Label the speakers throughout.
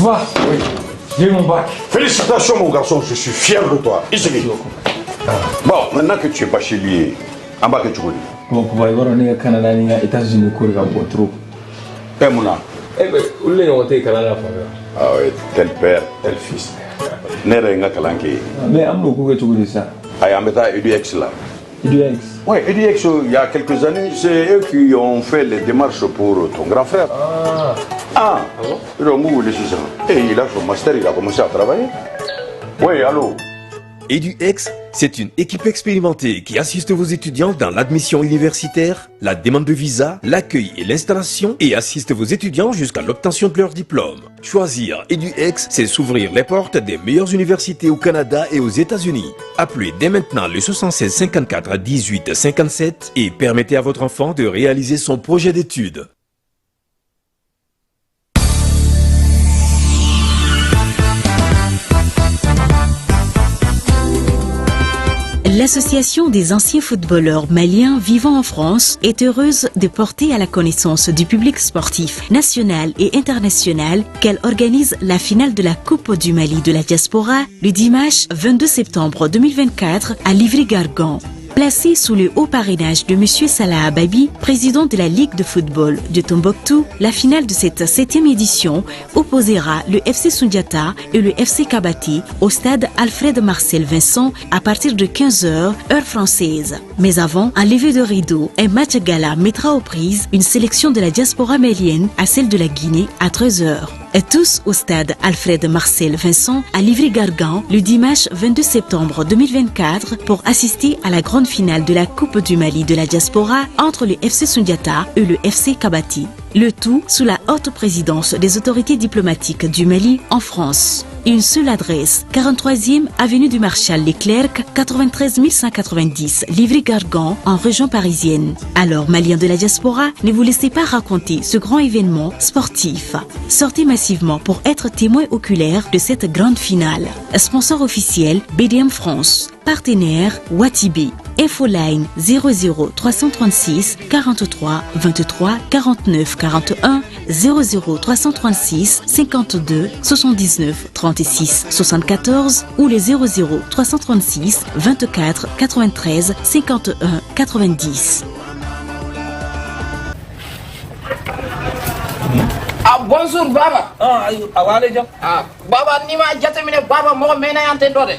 Speaker 1: Va. Oui. J'ai mon bac.
Speaker 2: Félicitations mon garçon, je suis fier de toi. Ici. Bon, maintenant que tu es bachelier, en bas que tu connais.
Speaker 1: Bon, papa, i b'a dɔn ne ka Canada ni n ka États-Unis ko de ka bon trop.
Speaker 2: Eh mun na?
Speaker 1: Eh ben, olu de ɲɔgɔn tɛ yen kalan na fan fɛ.
Speaker 2: Ah oui, tel père, tel fils. Ne yɛrɛ ye n ka kalan kɛ yen.
Speaker 1: Mais an bɛn'o ko kɛ cogo di sisan?
Speaker 2: Ayi, an bɛ taa EDX la.
Speaker 1: EDX.
Speaker 2: Oui, EDX, il y a quelques années, c'est eux qui ont fait les démarches pour ton grand frère.
Speaker 1: Ah.
Speaker 2: Ah,
Speaker 1: Ah bon?
Speaker 2: Ils ont wele sisan. Et il a son master, il a commencé à travailler. Oui, allô?
Speaker 3: EduX, c'est une équipe expérimentée qui assiste vos étudiants dans l'admission universitaire, la demande de visa, l'accueil et l'installation et assiste vos étudiants jusqu'à l'obtention de leur diplôme. Choisir EduX, c'est s'ouvrir les portes des meilleures universités au Canada et aux États-Unis. Appelez dès maintenant le 76 54 18 57 et permettez à votre enfant de réaliser son projet d'études.
Speaker 4: L'Association des anciens footballeurs maliens vivant en France est heureuse de porter à la connaissance du public sportif national et international qu'elle organise la finale de la Coupe du Mali de la diaspora le dimanche 22 septembre 2024 à Livry-Gargan. Placée sous le haut parrainage de M. Salah Ababi, président de la Ligue de football de Tombouctou, la finale de cette 7e édition opposera le FC Sundiata et le FC Kabati au stade Alfred Marcel Vincent à partir de 15h, heure française. Mais avant, un lever de rideau, un match gala mettra aux prises une sélection de la diaspora malienne à celle de la Guinée à 13h. Et tous au stade Alfred Marcel Vincent à Livry-Gargan le dimanche 22 septembre 2024 pour assister à la grande finale de la Coupe du Mali de la diaspora entre le FC Sundiata et le FC Kabati. Le tout sous la haute présidence des autorités diplomatiques du Mali en France. Une seule adresse, 43e avenue du Marshal Leclerc, 93 190, Livry-Gargan, en région parisienne. Alors, Maliens de la diaspora, ne vous laissez pas raconter ce grand événement sportif. Sortez massivement pour être témoin oculaire de cette grande finale. Sponsor officiel, BDM France. Partenaire, Watibi. Infoline 00 336 43 23 49 41 00 336 52 79 36 74 ou les 00 336 24 93 51 90.
Speaker 5: Ah, bonjour Baba.
Speaker 6: Ah, awale jam.
Speaker 5: Ah, Baba ni ma jateminɛ Baba mɔgɔ mɛnna yan ten dɔ dɛ.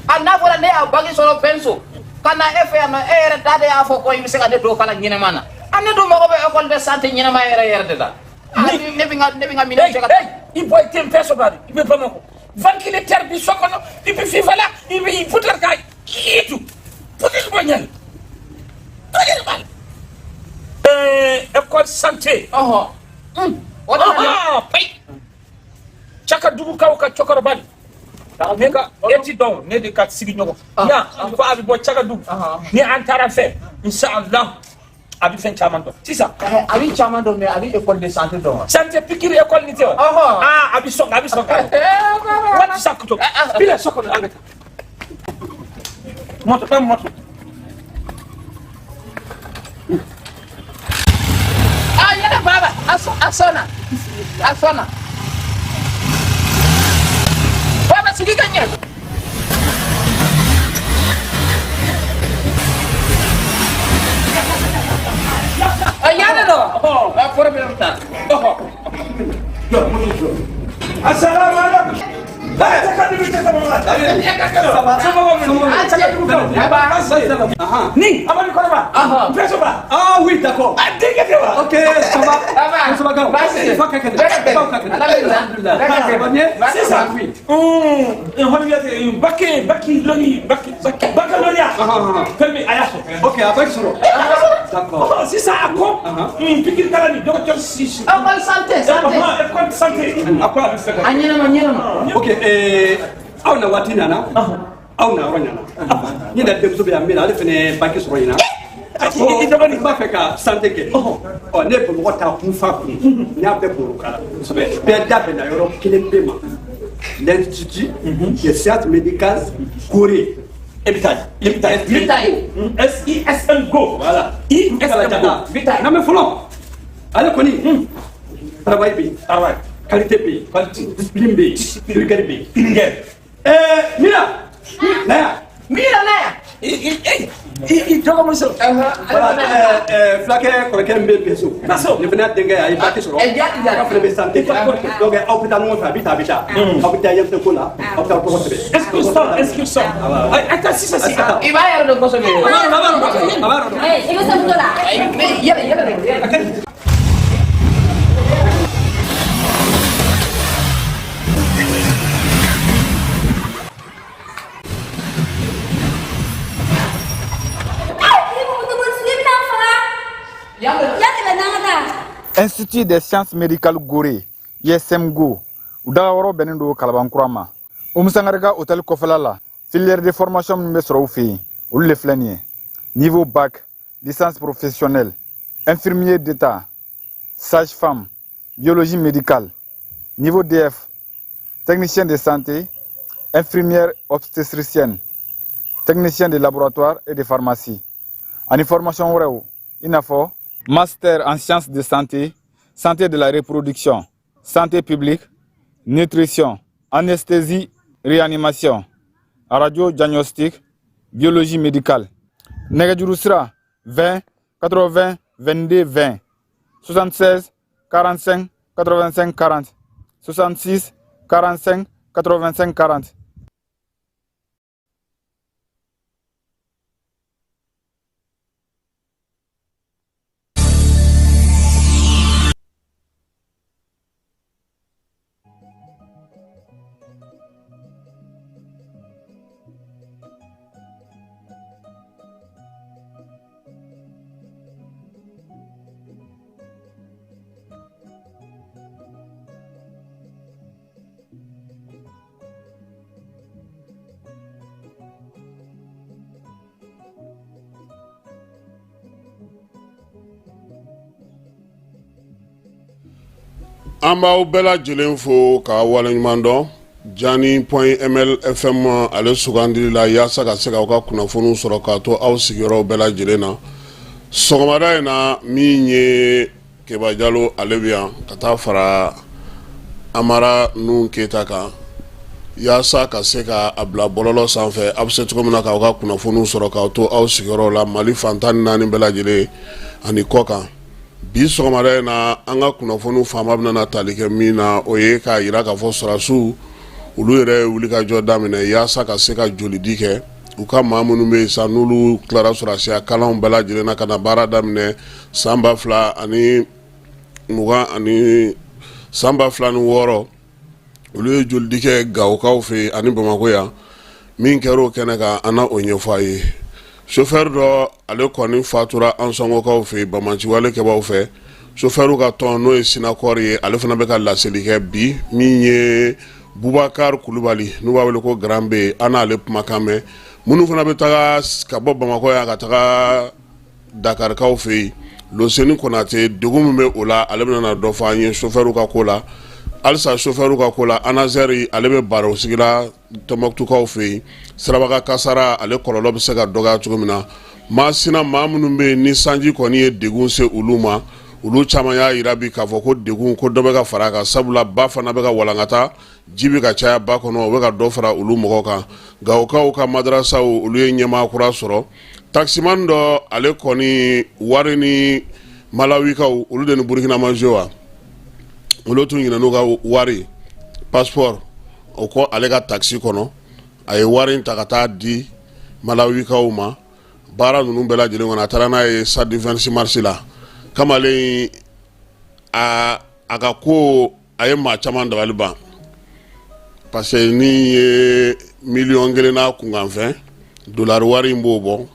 Speaker 5: Ah, n'a fɔra ne y'a bagi sɔrɔ fɛn so ka na e fɛ yan nɔ, e yɛrɛ da de y'a fɔ ko i bɛ se ka ne don kalan ɲɛnɛma na. Ah, ne dun mago bɛ école de santé ɲɛnɛma yɛrɛ yɛrɛ de la. Ah, ne bɛ n ka ne bɛ n ka minɛn cɛ ka
Speaker 6: Hey, i bɔ i ten fɛn so bari, i bɛ Bamakɔ. Ventilateur bi so kɔnɔ, i bɛ FIFA la, i bɛ i putar ka itu. Putar bɔ ɲɛ. Putar bal. École santé.
Speaker 5: Ɔhɔn. O de la.
Speaker 6: Ah, payi. Cakadugu kaw ka cɛkɔrɔba de. Ne ka e ti dɔn ne de ka sigi ɲɔgɔn. Ya, ko a bɛ bɔ Cakadugu. Ni an taara fɛ, inshallah, a bɛ fɛn caman dɔn. Sisan.
Speaker 5: A bɛ caman dɔn mais a bɛ école de santé dɔn wa?
Speaker 6: Santé pikiri école ni tɛ wa?
Speaker 5: Ɔhɔn.
Speaker 6: Ah, a bɛ sɔn, a bɛ sɔn ka. Waati sakuto. Bila so kɔnɔ an bɛ taa. Moto, taa moto.
Speaker 5: Ah, yala Baba, a sɔnna. A sɔnna. Baba sigi ka ɲɛ. Ah, yala dɔ. Ah, problème t'a.
Speaker 6: Assalamu alaikum. Ni, Amadu Kɔrɔba. Fɛn ba.
Speaker 7: Ah oui, d'accord.
Speaker 6: A denkɛ tɛ wa?
Speaker 7: Ok, ça va.
Speaker 5: Ça va.
Speaker 7: Ça va, Gao.
Speaker 5: Basi.
Speaker 7: Ça va, Kakene.
Speaker 5: Bɛrɛ
Speaker 7: Ça va, Kakene.
Speaker 5: Alhamdulillah.
Speaker 7: Ça va bien?
Speaker 6: Sisan.
Speaker 7: Oui.
Speaker 6: Hɔn baki baki lɔnni baki baki baccalauréat. Permis a y'a sɔrɔ.
Speaker 7: Ok, a bɛ sɔrɔ. D'accord.
Speaker 6: Sisan a ko pikiri kalan ni docteur Sisi.
Speaker 5: École santé, santé.
Speaker 6: École santé. A ko a bɛ fɛ ka.
Speaker 5: A ɲɛnama ɲɛnama.
Speaker 7: Ok, aw na waati nana, aw na yɔrɔ ɲana. N yɛrɛ denmuso bɛ yan min na, ale fana ye bac sɔrɔ ɲina.
Speaker 6: I dɔgɔnin.
Speaker 7: N b'a fɛ ka santé kɛ. Ɔ, ne ye Bamakɔ ta kun fa kun. N y'a bɛɛ boro kala. Bɛɛ da bɛnna yɔrɔ kelen pe ma. L'Institut des sciences médicales Corée.
Speaker 6: E bɛ taa i bɛ taa
Speaker 5: I bɛ taa yen.
Speaker 6: S I S M Go.
Speaker 7: Voilà.
Speaker 6: I S M Go.
Speaker 5: Bi taa yen.
Speaker 7: Non mais fɔlɔ, ale kɔni, travail bɛ yen.
Speaker 6: Ah ouais.
Speaker 7: Qualité bɛ yen,
Speaker 6: Qualité.
Speaker 7: Discipline bɛ yen, rigueur bɛ yen.
Speaker 6: Rigueur.
Speaker 7: Ɛɛ Mira, na yan.
Speaker 5: Mira na yan.
Speaker 6: I dɔgɔmuso.
Speaker 7: Voilà, ɛɛ fulakɛ kɔrɔkɛ min bɛ Beso.
Speaker 6: Beso.
Speaker 7: Nin fana denkɛ a ye bac sɔrɔ.
Speaker 5: Ɛ, jaati, jaati.
Speaker 7: A fana bɛ santé kɛ. Donc aw bɛ taa ɲɔgɔn fɛ, a bɛ taa, a bɛ taa. Aw bɛ taa IMC ko la, aw bɛ taa tɔgɔ sɛbɛn.
Speaker 6: Inscription, inscription. A taa sisan sisan.
Speaker 5: I b'a yɛrɛ dɔn kosɛbɛ.
Speaker 7: A b'a dɔn, a b'a dɔn, a b'a dɔn.
Speaker 8: I bɛ se moto la.
Speaker 5: Yɛlɛ, yɛlɛ, yɛlɛ.
Speaker 8: I bɛ moto boli i bɛna faga.
Speaker 5: Yan bɛ.
Speaker 8: Ya tɛmɛ n'an ka taa.
Speaker 9: Institut des sciences médicales Gorée, ISMGO, u dagayɔrɔ bɛnnen don Kalabankura ma. Umu Sangare ka hôtel kɔfɛla la, filière de formation min bɛ sɔrɔ u fɛ yen, olu de filɛ nin ye. Niveau bac, licence professionnelle, infirmier d'état, sage-femme, biologie médicale, niveau DF, technicien de santé, infirmière obstétricienne, technicien de laboratoire et de pharmacie. Ani formation wɛrɛw, i n'a fɔ master en sciences de santé, santé de la reproduction, santé publique, nutrition, anesthésie, réanimation, radio diagnostic, biologie médicale. Nɛgɛjuru sira 20 80 22 20 76 45 85 40 66 45 85 40.
Speaker 10: An b'aw bɛɛ lajɛlen fo k'a waleɲuman dɔn Jani point ml fm ale sugandili la yaasa ka se k'aw ka kunnafoniw sɔrɔ k'a to aw sigiyɔrɔw bɛɛ lajɛlen na sɔgɔmada in na. Min ye Keba Jalo, ale bɛ yan ka taa fara Amara Nun Keyita kan yaasa ka se ka a bila bɔlɔlɔ sanfɛ, a bɛ se cogo min na k'aw ka kunnafoniw sɔrɔ k'aw to aw sigiyɔrɔw la Mali fan 14 bɛɛ lajɛlen ani kɔ kan. Bi sɔgɔmada in na, an ka kunnafoniw fanba bɛna na tali kɛ min na, o ye k'a jira k'a fɔ sɔrɔdasiw olu yɛrɛ ye wulikajɔ daminɛ yaasa ka se ka jolidi kɛ u ka maa minnu bɛ yen sa, n'olu tilara sɔrɔdasiya kalanw bɛɛ lajɛlen na ka na baara daminɛ san 2020 ani san 2006. Olu ye jolidi kɛ Gawokaw fɛ yen ani Bamakɔ yan. Min kɛra o kɛnɛ kan, an na o ɲɛfɔ a ye. Sofɛri dɔ, ale kɔni fatura Ansɔngɔkaw fɛ yen banbaanciwale kɛbaaw fɛ. Sofɛriw ka tɔn, n'o ye Sinakɔri ye, ale fana bɛ ka laseli kɛ bi. Min ye Bubakari Kulubali, n'u b'a wele ko Grand B, an n'ale kumakan mɛn. Minnu fana bɛ taga ka bɔ Bamakɔ yan ka taga Dakarikaw fɛ yen, Loseni Konate, degun min bɛ o la, ale bɛna na dɔ fɔ an ye sofɛriw ka ko la. Halisa sofɛriw ka ko la, Anazɛri, ale bɛ baro sigi la Tɔnbɔkutukaw fɛ yen, sirabaga kasara ale kɔlɔlɔ bɛ se ka dɔgɔya cogo min na. Masina maa minnu bɛ yen ni sanji kɔni ye degun se olu ma, olu caman y'a jira bi k'a fɔ ko degun ko dɔ bɛ ka fara a kan, sabula ba fana bɛ ka walankata, ji bɛ ka caya ba kɔnɔ, o bɛ ka dɔ fara olu mɔgɔw kan. Gawokaw ka madarasaw, olu ye ɲɛmaa kura sɔrɔ. Taximan dɔ, ale kɔni wari ni Malawikaw, olu de ni Burukina ma wa olu tun ɲinɛn'u ka wari passeport o kɔ ale ka taxi kɔnɔ. A ye wari in ta ka taa di Malawikaw ma. Baara ninnu bɛɛ lajɛlen kɔnɔ, a taara n'a ye stade 26 mars la. Kamalen a ka ko a ye maa caman dabali ban, parce que ni ye miliyɔn 1 n'a kunkanfɛn dolari wari in b'o bɔ.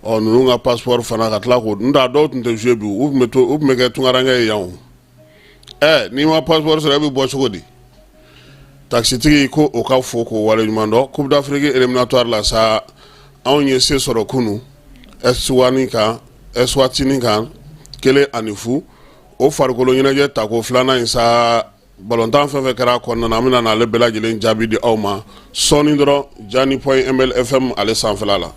Speaker 10: Ɔ ninnu ka passeport fana ka tila k'o n t'a dɔw tun tɛ jouer bi, u tun bɛ to, u tun bɛ kɛ tunkarankɛ ye yan o. Ɛ n'i ma passeport sɔrɔ, e bɛ bɔ cogo di? Taxitigi ko o ka fo k'o waleɲuman dɔn. Coupe d'Afrique éliminatoire la sa, anw ye se sɔrɔ kunu Eswatini kan, Eswatini kan 1-0. O farikolo ɲɛnajɛ tako filanan in sa, balontan fɛn fɛn kɛra a kɔnɔna na, an bɛna n'ale bɛɛ lajɛlen jaabi di aw ma sɔɔni dɔrɔn, Jani point ml fm ale sanfɛla la.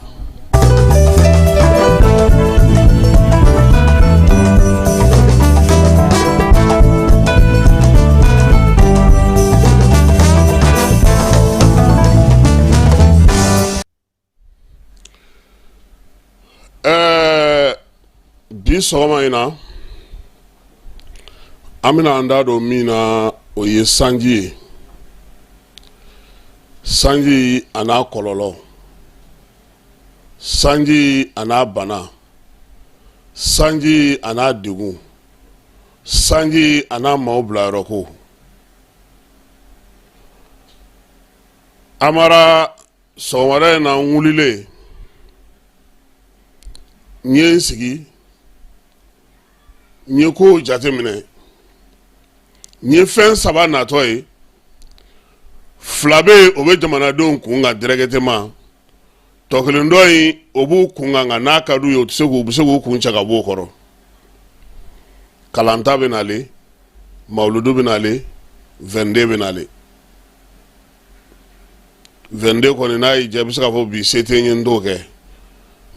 Speaker 10: sɔgɔma in na, an bɛna an da don min na, o ye sanji ye, sanji a n'a kɔlɔlɔ, sanji a n'a bana, sanji a n'a degun, sanji a n'a maaw bilayɔrɔ ko. Amara, sɔgɔmada in na, n wulilen, n ye n sigi, n ye kow jateminɛ. N ye fɛn saba natɔ ye. Fila bɛ yen, o bɛ jamanadenw kun kan directement. Tɔ kelen dɔ in, o b'u kun kan, nka n'a ka d'u ye, u tɛ se k'u bɛ se k'u kun cɛ ka b'o kɔrɔ. Kalanta bɛ nalen, mawuludu bɛ nalen, 22 bɛ nalen. 22 kɔni, n'a y'i diya, i bɛ se k'a fɔ bi se tɛ n ye, n t'o kɛ.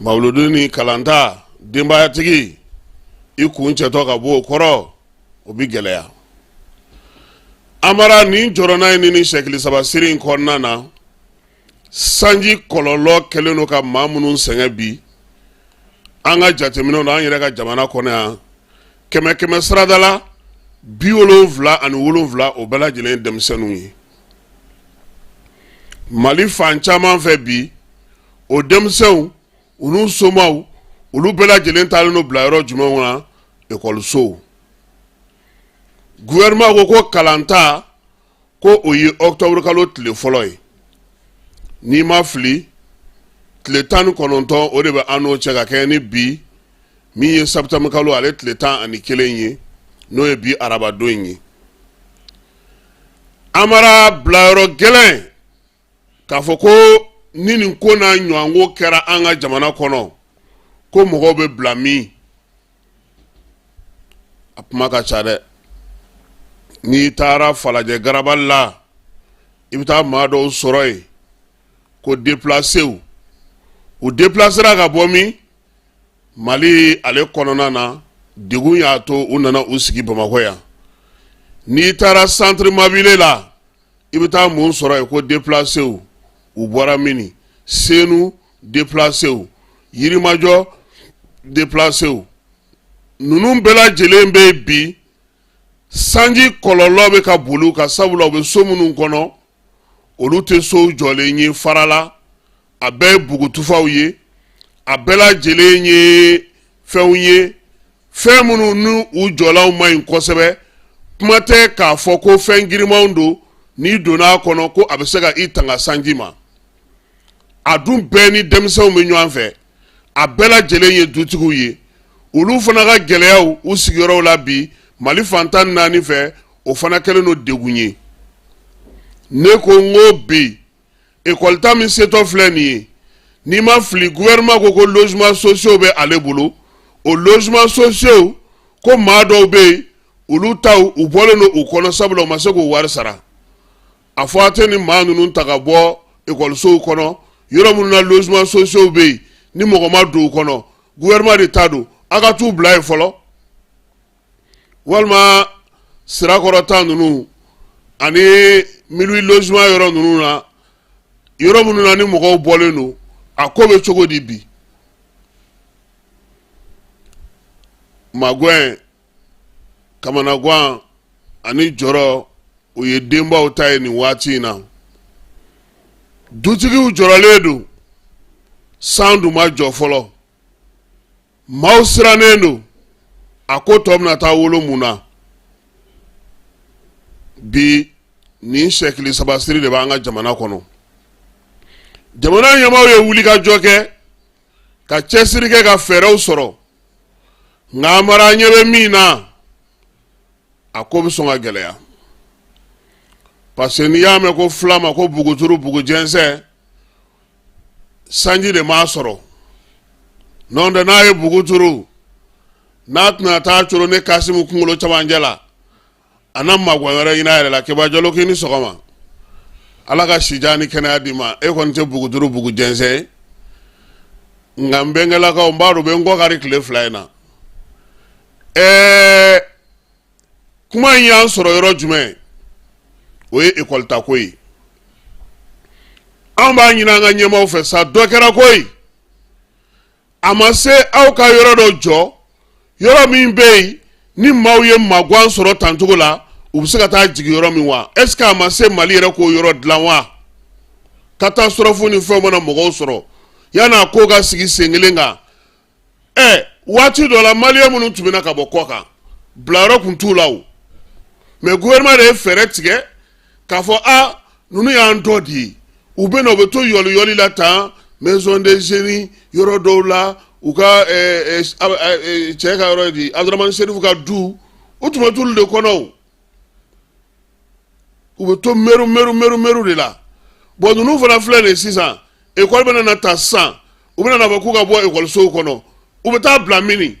Speaker 10: Mawuludu ni kalanta, denbayatigi i kun cɛtɔ ka bɔ o kɔrɔ, o bɛ gɛlɛya. Amara, nin jɔrɔna in ni nin sɛkili saba siri in kɔnɔna na, sanji kɔlɔlɔ kɛlen don ka maa minnu sɛgɛn bi, an ka jateminɛw na, an yɛrɛ ka jamana kɔnɔ yan, kɛmɛ kɛmɛ sarada la, 77, o bɛɛ lajɛlen ye denmisɛnninw ye. Mali fan caman fɛ bi, o denmisɛnw, u n'u somaw, olu bɛɛ lajɛlen taalen don bila yɔrɔ jumɛnw na? Ekɔlisow. Gouvernement ko ko kalanta ko o ye octobre kalo tile fɔlɔ ye. N'i ma fili, tile 19, o de bɛ an n'o cɛ, ka kɛɲɛ ni bi min ye septembre kalo ale tile 11 ye, n'o ye bi arabadon in ye. Amara, bilayɔrɔ gɛlɛn k'a fɔ ko ni nin ko n'a ɲɔgɔnko kɛra an ka jamana kɔnɔ, ko mɔgɔw bɛ bila min, a kuma ka ca dɛ. N'i taara Falajɛ garabali la, i bɛ taa maa dɔw sɔrɔ yen ko déplacéw. U déplacera ka bɔ min? Mali ale kɔnɔna na, degun y'a to u nana u sigi Bamakɔ yan. N'i taara centre Mabile la, i bɛ taa mun sɔrɔ yen? Ko déplacéw. U bɔra mini? Senu déplacéw, Yirimajɔ déplacéw. Ninnu bɛɛ lajɛlen bɛ yen bi, sanji kɔlɔlɔ bɛ ka boli u kan, sabula u bɛ so minnu kɔnɔ, olu tɛ sow jɔlen ye fara la, a bɛɛ ye bugutufaw ye, a bɛɛ lajɛlen ye fɛnw ye, fɛn minnu n'u u jɔlanw man ɲi kosɛbɛ. Kuma tɛ k'a fɔ ko fɛn girimanw don, n'i donna a kɔnɔ ko a bɛ se ka i tanga sanji ma. A dun bɛɛ ni denmisɛnw bɛ ɲɔgɔn fɛ, a bɛɛ lajɛlen ye dutigiw ye. Olu fana ka gɛlɛyaw u sigiyɔrɔw la bi, Mali fan 14 fɛ, o fana kɛlen don degun ye. Ne ko n ko bi ekɔli ta min setɔ filɛ nin ye, n'i ma fili, gouvernement ko ko logements sociaux bɛ ale bolo. O logements sociaux ko, maa dɔw bɛ yen, olu taw, u bɔlen don u kɔnɔ, sabula u ma se k'u wari sara. A fɔ a tɛ ni maa ninnu ta ka bɔ ekɔlisow kɔnɔ, yɔrɔ minnu na logements sociaux bɛ yen, ni mɔgɔ ma don u kɔnɔ, gouvernement de ta don, a ka t'u bila yen fɔlɔ. Walima sirakɔrɔ ta ninnu ani 1008 logements yɔrɔ ninnu na, yɔrɔ minnu na ni mɔgɔw bɔlen don, a ko bɛ cogo di bi? Magwɛn, kamanagwan ani jɔrɔ, o ye denbaw ta ye nin waati in na. Dutigiw jɔrɔlen don, san dun ma jɔ fɔlɔ, maaw sirannen don, a ko tɔ bɛna taa wolo mun na bi? Nin sɛkili saba siri de b'an ka jamana kɔnɔ. Jamana ɲɛmaaw ye wulikajɔ kɛ, ka cɛsiri kɛ, ka fɛɛrɛw sɔrɔ, nka Amara, ɲɛ bɛ min na, a ko bɛ sɔn ka gɛlɛya, parce que n'i y'a mɛn ko fila ma ko buguturu bugujɛnsɛn, sanji de m'a sɔrɔ. N'o tɛ, n'a ye bugu turu, n'a tɛna taa coro ne Kasimu kunkolo cɛmancɛ la, a na magwan wɛrɛ ɲini a yɛrɛ la. Keba Jalo, k'i ni sɔgɔma, Ala ka sijan ni kɛnɛya d'i ma. E kɔni tɛ buguturu bugu jɛnsɛn ye, nka n bɛnkɛlakaw, n b'a dɔn u bɛ n kɔ kari tile 2 in na. Ɛɛ, kuma in y'an sɔrɔ yɔrɔ jumɛn? O ye ekɔli ta ko ye. Anw b'a ɲini an ka ɲɛmaaw fɛ sa, dɔ kɛra koyi. A ma se aw ka yɔrɔ dɔ jɔ, Yɔrɔ min bɛ yen ni maaw ye magan sɔrɔ tancogo la, u bɛ se ka taa jigin yɔrɔ min wa? Est ce que a ma se Mali yɛrɛ k'o yɔrɔ dilan wa? Catastrophe ni fɛnw mana mɔgɔw sɔrɔ, yan'a ko ka sigi sen kelen kan. Ɛ, waati dɔ la, maliyɛn minnu tun bɛ na ka bɔ kɔ kan, bilayɔrɔ tun t'u la o. Mais gouvernement de ye fɛɛrɛ tigɛ k'a fɔ a ninnu y'an dɔ de ye, u bɛ na, u bɛ to yɔliyɔli la tan, maison des jeunes, yɔrɔ dɔw la, u ka cɛ ka yɔrɔ di, Abdramani Serifu ka du, u tun bɛ t'olu de kɔnɔ o. U bɛ to meru meru meru meru de la. Bon, ninnu fana filɛ nin ye sisan, ekɔli bɛna na ta sisan, u bɛna na fɔ k'u ka bɔ ekɔlisow kɔnɔ, u bɛ taa bila min?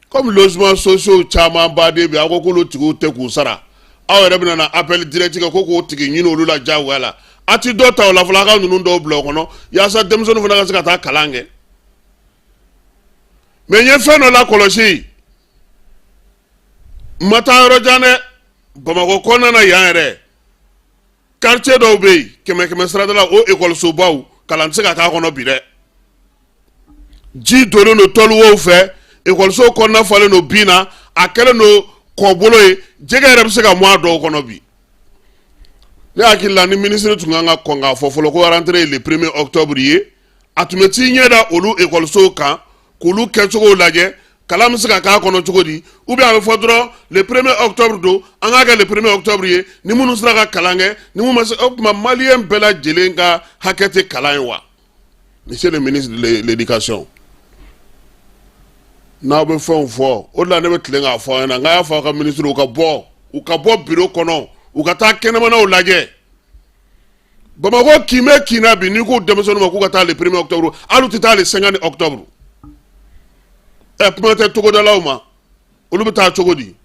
Speaker 10: Comme logements sociaux caman baden bɛ, aw ko k'olu tigiw tɛ k'u sara, aw yɛrɛ bɛna na appel direct kɛ ko k'o tigi ɲini olu la diyagoya la. A ti dɔ ta o la fɔlɔ, a ka ninnu dɔw bila o kɔnɔ yaasa denmisɛnninw fana ka se ka taa kalan kɛ. Mais n ye fɛn dɔ lakɔlɔsi, n ma taa yɔrɔ jan dɛ, Bamakɔ kɔnɔna na yan yɛrɛ, quartier dɔw bɛ yen, kɛmɛ kɛmɛ sarada la, o ekɔlisobaw, kalan tɛ se ka k'a kɔnɔ bi dɛ. Ji donnen don tɔluwow fɛ, ekɔliso kɔnɔna falen don bin na, a kɛlen don kɔbolo ye, jɛgɛ yɛrɛ bɛ se ka mɔ a dɔw kɔnɔ bi. Ne hakili la, ni minisiri tun kan ka kɔn k'a fɔ fɔlɔ ko rentrée ye le premier octobre ye, a tun bɛ t'i ɲɛ da olu ekɔlisow kan k'olu kɛcogow lajɛ, kalan bɛ se ka k'a kɔnɔ cogo di. Ou bien a bɛ fɔ dɔrɔn le premier octobre don, an k'a kɛ le premier octobre ye, ni minnu sera ka kalan kɛ, ni minnu ma se. O tuma, maliyɛn bɛɛ lajɛlen ka hakɛ tɛ kalan ye wa? Monsieur le ministre de l'éducation, n'aw bɛ fɛnw fɔ, o de la ne bɛ tilen k'a fɔ aw ɲɛna, n k'a y'a fɔ aw ka ministre u ka bɔ bureau kɔnɔ, u ka taa kɛnɛmanaw lajɛ. Bamakɔ kin bɛ kin na bi, n'i ko denmisɛnninw ma k'u ka taa le premier octobre, hali u tɛ taa le 50 octobre. Ɛ, kuma tɛ togodalaw ma, olu bɛ taa cogo di?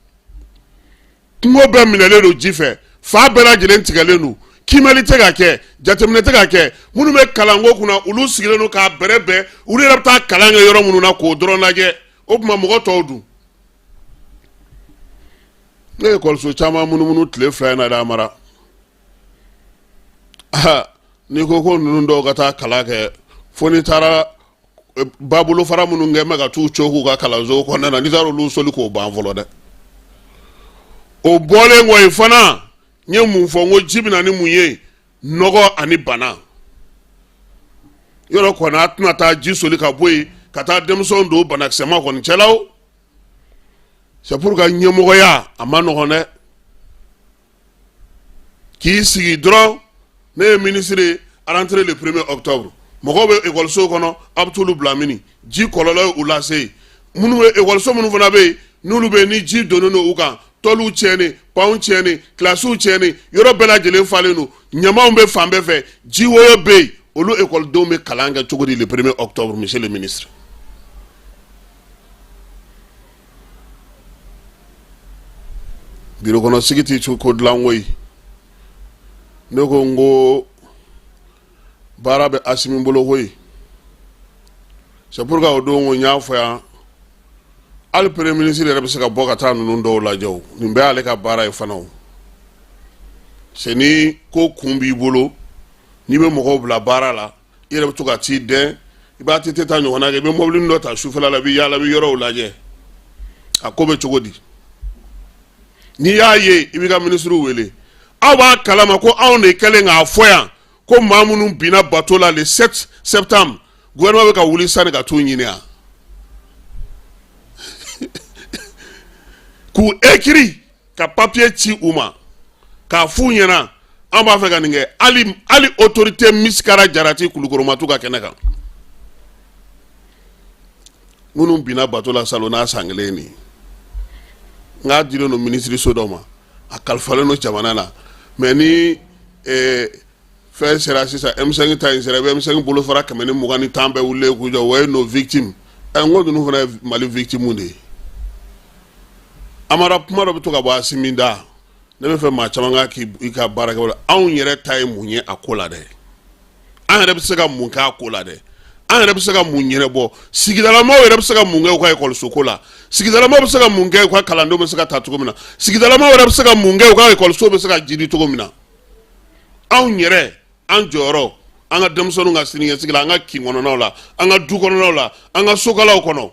Speaker 10: Kungo bɛɛ minɛlen don ji fɛ, fa bɛɛ lajɛlen tigɛlen don, kiimɛli tɛ ka kɛ, jateminɛ tɛ ka kɛ. Minnu bɛ kalanko kunna, olu sigilen don k'a bɛrɛ bɛn, olu yɛrɛ bɛ taa kalan kɛ yɔrɔ minnu na k'o dɔrɔn lajɛ. O tuma, mɔgɔ tɔw dun? Ne ye ekɔliso caman munumunu tile 2 in na dɛ, Amara. N'i ko ko ninnu dɔw ka taa kalan kɛ, fo n'i taara babolofara minnu kɛ mɛ ka t'u co k'u ka kalanso kɔnɔna na, n'i taara olu soli k'o ban fɔlɔ dɛ. O bɔlen kɔ yen fana, n ye mun fɔ? N ko ji bɛ na ni mun ye? Nɔgɔ ani bana. Yɔrɔ kɔni, a tɛna taa ji soli ka bɔ yen ka taa denmisɛnw don banakisɛma kɔni cɛla o. C'est pour que ɲɛmɔgɔya a ma nɔgɔn dɛ. K'i sigi dɔrɔn, ne ye ministre ye, rentrée le premier octobre, mɔgɔw bɛ ekɔliso kɔnɔ, a bɛ t'olu bila mini? Ji kɔlɔlɔ ye u lase. Minnu bɛ ekɔliso minnu fana bɛ yen, n'olu bɛ yen, ni ji donnen don u kan, tɔliw tiɲɛnen, panw tiɲɛnen, kilasiw tiɲɛnen, yɔrɔ bɛɛ lajɛlen falen don, ɲamanw bɛ fan bɛɛ fɛ, ji woyo bɛ yen, olu ekɔlidenw bɛ kalan kɛ cogo di le premier octobre, monsieur le ministre? Biro kɔnɔ sigi tɛ ko dilan koyi. Ne ko n ko baara bɛ Asimi bolo koyi. C'est pourquoi o don ko n y'a fɔ yan, hali premier ministre yɛrɛ bɛ se ka bɔ ka taa ninnu dɔw lajɛ o. Nin bɛɛ y'ale ka baara ye fana o. C'est ni ko kun b'i bolo, n'i bɛ mɔgɔw bila baara la, i yɛrɛ bɛ to ka t'i dɛn, i b'a tɛ taa ɲɔgɔn kɛ, i bɛ mɔbili dɔ ta sufɛla la, i bɛ yaala, i bɛ yɔrɔw lajɛ, a ko bɛ cogo di. N'i y'a ye, i b'i ka minisiriw wele. Aw b'a kalama ko anw de kɛlen k'a fɔ yan ko maa minnu binna bateau la le 7 septembre, gouvernement bɛ ka wuli sani ka t'u ɲini yan k'u écrit ka papier ci u ma k'a f'u ɲɛna an b'a fɛ ka nin kɛ. Hali hali autorité misikara jarati kulukoromatu ka kɛnɛ kan, minnu binna bateau la salon n'a san kelen nin, n k'a dilen don minisiri so dɔ ma, a kalifalen don jamana na. Mais ni fɛn sera sisan, M5 ta in sera, i bɛ M5 bolofara 120 ni 10 bɛɛ wulilen k'u jɔ, o ye nos victimes. Ɛ, n ko ninnu fana ye Mali victime de ye. Amara, kuma dɔ bɛ to ka bɔ Asimi da, ne bɛ fɛ maa caman ka k'i ka baara kɛ. Anw yɛrɛ ta ye mun ye a ko la dɛ? An yɛrɛ bɛ se ka mun kɛ a ko la dɛ? An yɛrɛ bɛ se ka mun ɲɛnabɔ? Sigidalamaw yɛrɛ bɛ se ka mun kɛ u ka ekɔliso ko la? Sigidalamaw bɛ se ka mun kɛ u ka kalandenw bɛ se ka ta cogo min na? Sigidalamaw yɛrɛ bɛ se ka mun kɛ u ka ekɔliso bɛ se ka jidi cogo min na? Anw yɛrɛ, an jɔyɔrɔ an ka denmisɛnninw ka siniɲɛsigi la, an ka kin kɔnɔnaw la, an ka du kɔnɔnaw la, an ka sokalaw kɔnɔ.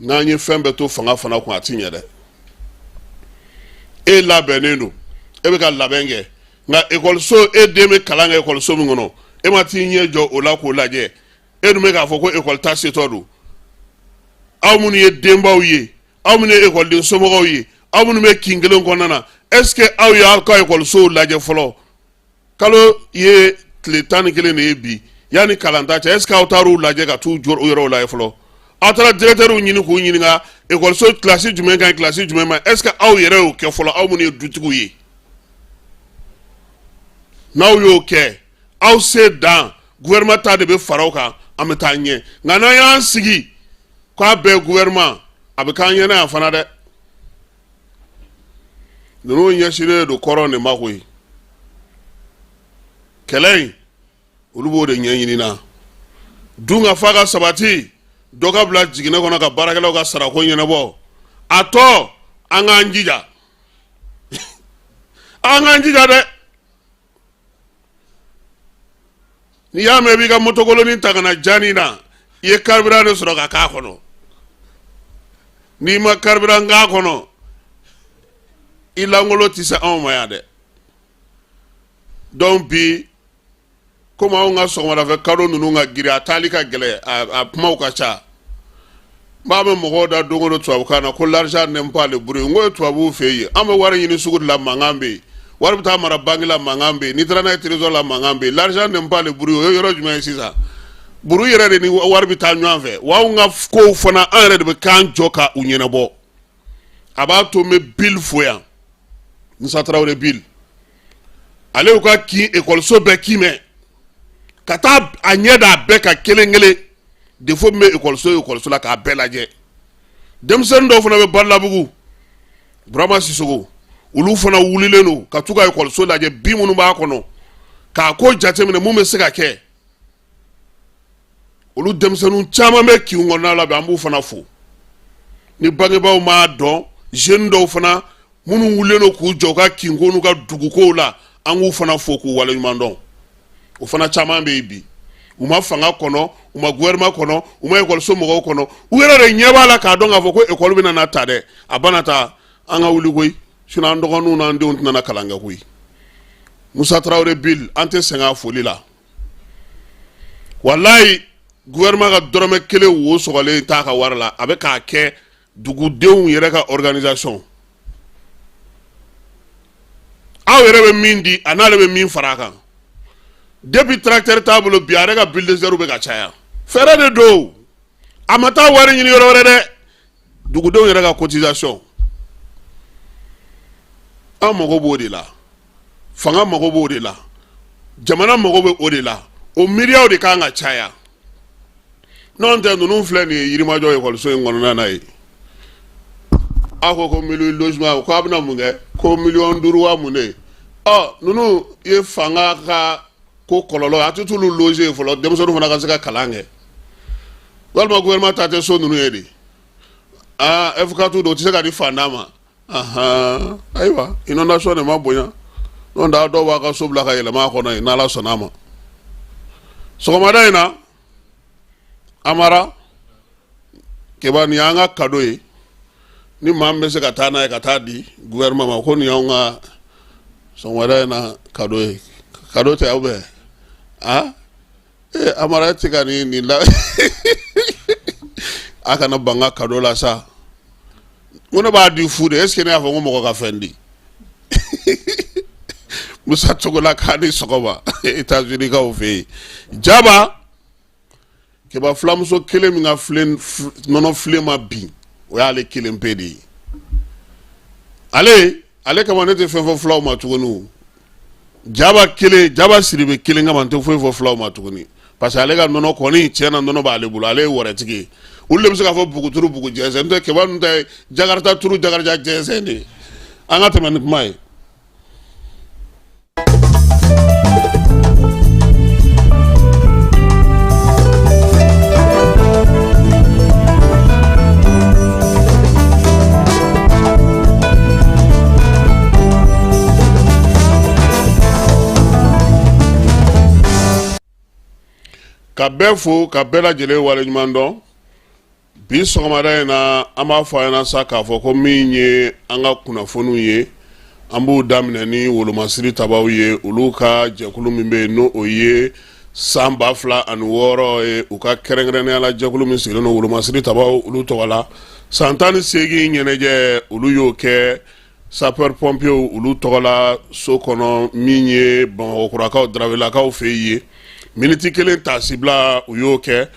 Speaker 10: N'an ye fɛn bɛɛ to fanga fana kun, a ti ɲɛ dɛ. E labɛnnen don, e bɛ ka labɛn kɛ, nka ekɔliso, e den bɛ kalan kɛ ekɔliso min kɔnɔ, e ma t'i ɲɛ jɔ o la k'o lajɛ. E dun bɛ k'a fɔ ko ekɔli ta setɔ don. Aw minnu ye denbaw ye, aw minnu ye ekɔliden somɔgɔw ye, aw minnu bɛ kin kelen kɔnɔna na, est ce que aw y'aw ka ekɔlisow lajɛ fɔlɔ? Kalo ye tile 11 de ye bi, yanni kalanta cɛ, est ce que aw taar'u lajɛ ka t'u jɔ yɔrɔw lajɛ fɔlɔ? Aw taara directeurw ɲini k'u ɲininka ekɔliso kilasi jumɛn ka ɲi, kilasi jumɛn ma? Est ce que aw yɛrɛ y'o kɛ fɔlɔ, aw minnu ye dutigiw ye? N'aw y'o kɛ, aw se dan, gouvernement ta de bɛ fara o kan, an bɛ taa ɲɛ. Nka n'an y'an sigi k'a bɛɛ gouvernement, a bɛ k'an ɲɛna yan fana dɛ. Ninnu ɲɛsinnen don kɔrɔn de ma koyi. Kɛlɛ in, olu b'o de ɲɛɲini na. Dun ka fa ka sabati, dɔ ka bila jiginɛ kɔnɔ ka baarakɛlaw ka sarako ɲɛnabɔ. A tɔ, an k'an jija, an k'an jija dɛ. N'i y'a mɛn i b'i ka motokolonin ta ka na jani na, i ye carburant de sɔrɔ ka k'a kɔnɔ. N'i ma carburant k'a kɔnɔ, i langolo tɛ se anw ma yan dɛ. Donc bi, komi anw ka sɔgɔmadafɛ kado ninnu ka girin, a taali ka gɛlɛn, a kumaw ka ca. N b'a mɛn mɔgɔw da don o don tubabukan na ko l'argent n'aime pas le bruit. N ko ye tubabuw fɛ yen, an bɛ wari ɲini sugu de la, mankan bɛ yen. Wari bɛ taa mara banque la, mankan bɛ yen. N'i taara n'a ye trésor la, mankan bɛ yen. L'argent n'aime pas le bruit, o ye yɔrɔ jumɛn ye sisan? Bruit yɛrɛ de ni wari bɛ taa ɲɔgɔn fɛ. Wa anw ka kow fana, an yɛrɛ de bɛ k'an jɔ ka u ɲɛnabɔ. A b'a to n bɛ Bill fo yan, Musa Tarawele Bill. Ale y'u ka kin ekɔliso bɛɛ kiimɛ ka taa a ɲɛ da a bɛɛ kan kelen kelen, défaut min bɛ ekɔliso ekɔliso la, k'a bɛɛ lajɛ. Denmisɛnnin dɔw fana bɛ Balabugu, Burama Sisoko, olu fana wulilen don ka t'u ka ekɔliso lajɛ, bin minnu b'a kɔnɔ, k'a ko jateminɛ, mun bɛ se ka kɛ. Olu denmisɛnnin caman bɛ kin kɔnɔna la bi, an b'u fana fo. Ni bangebaaw m'a dɔn, jeune dɔw fana minnu wulilen don k'u jɔ u ka kinko n'u ka dugukow la, an k'u fana fo k'u waleɲuman dɔn. O fana caman bɛ yen bi. U ma fanga kɔnɔ, u ma gouvernement kɔnɔ, u ma ekɔliso mɔgɔw kɔnɔ, u yɛrɛ de ɲɛ b'a la k'a dɔn k'a fɔ ko ekɔli bɛna na ta dɛ. A bana ta, an ka wuli koyi, sinon an dɔgɔninw n'an denw tɛna na kalan kɛ koyi. Musa Tarawele Bill, an tɛ sɛgɛn a foli la. Walayi, gouvernement ka dɔrɔmɛ kelen wo sɔgɔlen t'a ka wari la. A bɛ k'a kɛ dugudenw yɛrɛ ka organisation. Aw yɛrɛ bɛ min di, a n'ale bɛ min fara a kan. Depuis tracteur t'a bolo bi, a yɛrɛ ka bulldozer bɛ ka caya. Fɛɛrɛ de don, a ma taa wari ɲini yɔrɔ wɛrɛ dɛ. Dugudenw yɛrɛ ka cotisation, an mago b'o de la, fanga mago b'o de la, jamana mago bɛ o de la. O miiriyaw de kan ka caya. N'o tɛ, ninnu filɛ nin ye Yirimajɔ ekɔliso in kɔnɔna na ye. Aw ko ko 1000 logement, ko a bɛna mun kɛ? Ko 5 miliyɔn wa mun de ye? Ɔ, ninnu ye fanga ka ko kɔlɔlɔ. A tɛ t'olu loger fɔlɔ, denmisɛnninw fana ka se ka kalan kɛ. Walima gouvernement ta tɛ so ninnu ye de? Aa, F4 don, o tɛ se ka di fantan ma. Ayiwa, inondation de ma bonya. N'o tɛ, dɔw b'a ka so bila ka yɛlɛma a kɔnɔ yen. N'Ala sɔnna a ma, sɔgɔmada in na, Amara Keba, nin y'an ka cadeau ye. Ni maa min bɛ se ka taa n'a ye ka taa di gouvernement ma, ko nin y'anw ka sɔgɔmada in na cadeau ye. Cadeau tɛ aw bɛɛ? Aa, ee, Amara, e tɛ ka nin la, a kana ban ka cadeau la sa. N ko ne b'a di fu de. Est ce que ne y'a fɔ ko mɔgɔ ka fɛn di? Musa Togola, k'a ni sɔgɔma États-Unis kaw fɛ yen. Jaba Keba, filamuso kelen min ka filen nɔnɔ filen ma bin, o y'ale kelen pe de ye. Ale kama ne tɛ fɛn fɔ filaw ma tuguni. O Jaba kelen, Jaba Siribe kelen kama, n tɛ foyi fɔ filaw ma tuguni, parce que ale ka nɔnɔ kɔni, tiɲɛ na, nɔnɔ b'ale bolo. Ale ye wɔrɛtigi ye. Olu de bɛ se k'a fɔ buguturu bugu jɛnsɛn. N'o tɛ, Keba ninnu ta ye Jakarta turu Jakarta jɛnsɛn de ye. An ka tɛmɛ ni kuma ye. Ka bɛɛ fo, ka bɛɛ lajɛlen waleɲuman dɔn. Bi sɔgɔmada in na, an b'a fɔ a ɲɛna sa k'a fɔ ko min ye an ka kunnafoniw ye, an b'u daminɛ ni wolomasiri tabaw ye. Olu ka jɛkulu min bɛ yen, n'o o ye san 2006 ye, u ka kɛrɛnkɛrɛnnenya la jɛkulu min sigilen don wolomasiri tabaw olu tɔgɔ la, san 18 ɲɛnajɛ, olu y'o kɛ sapeur pompier olu tɔgɔ la so kɔnɔ min ye Bamakɔkurakaw, Darawelakaw fɛ yen. Miniti kelen tasibila, u y'o kɛ.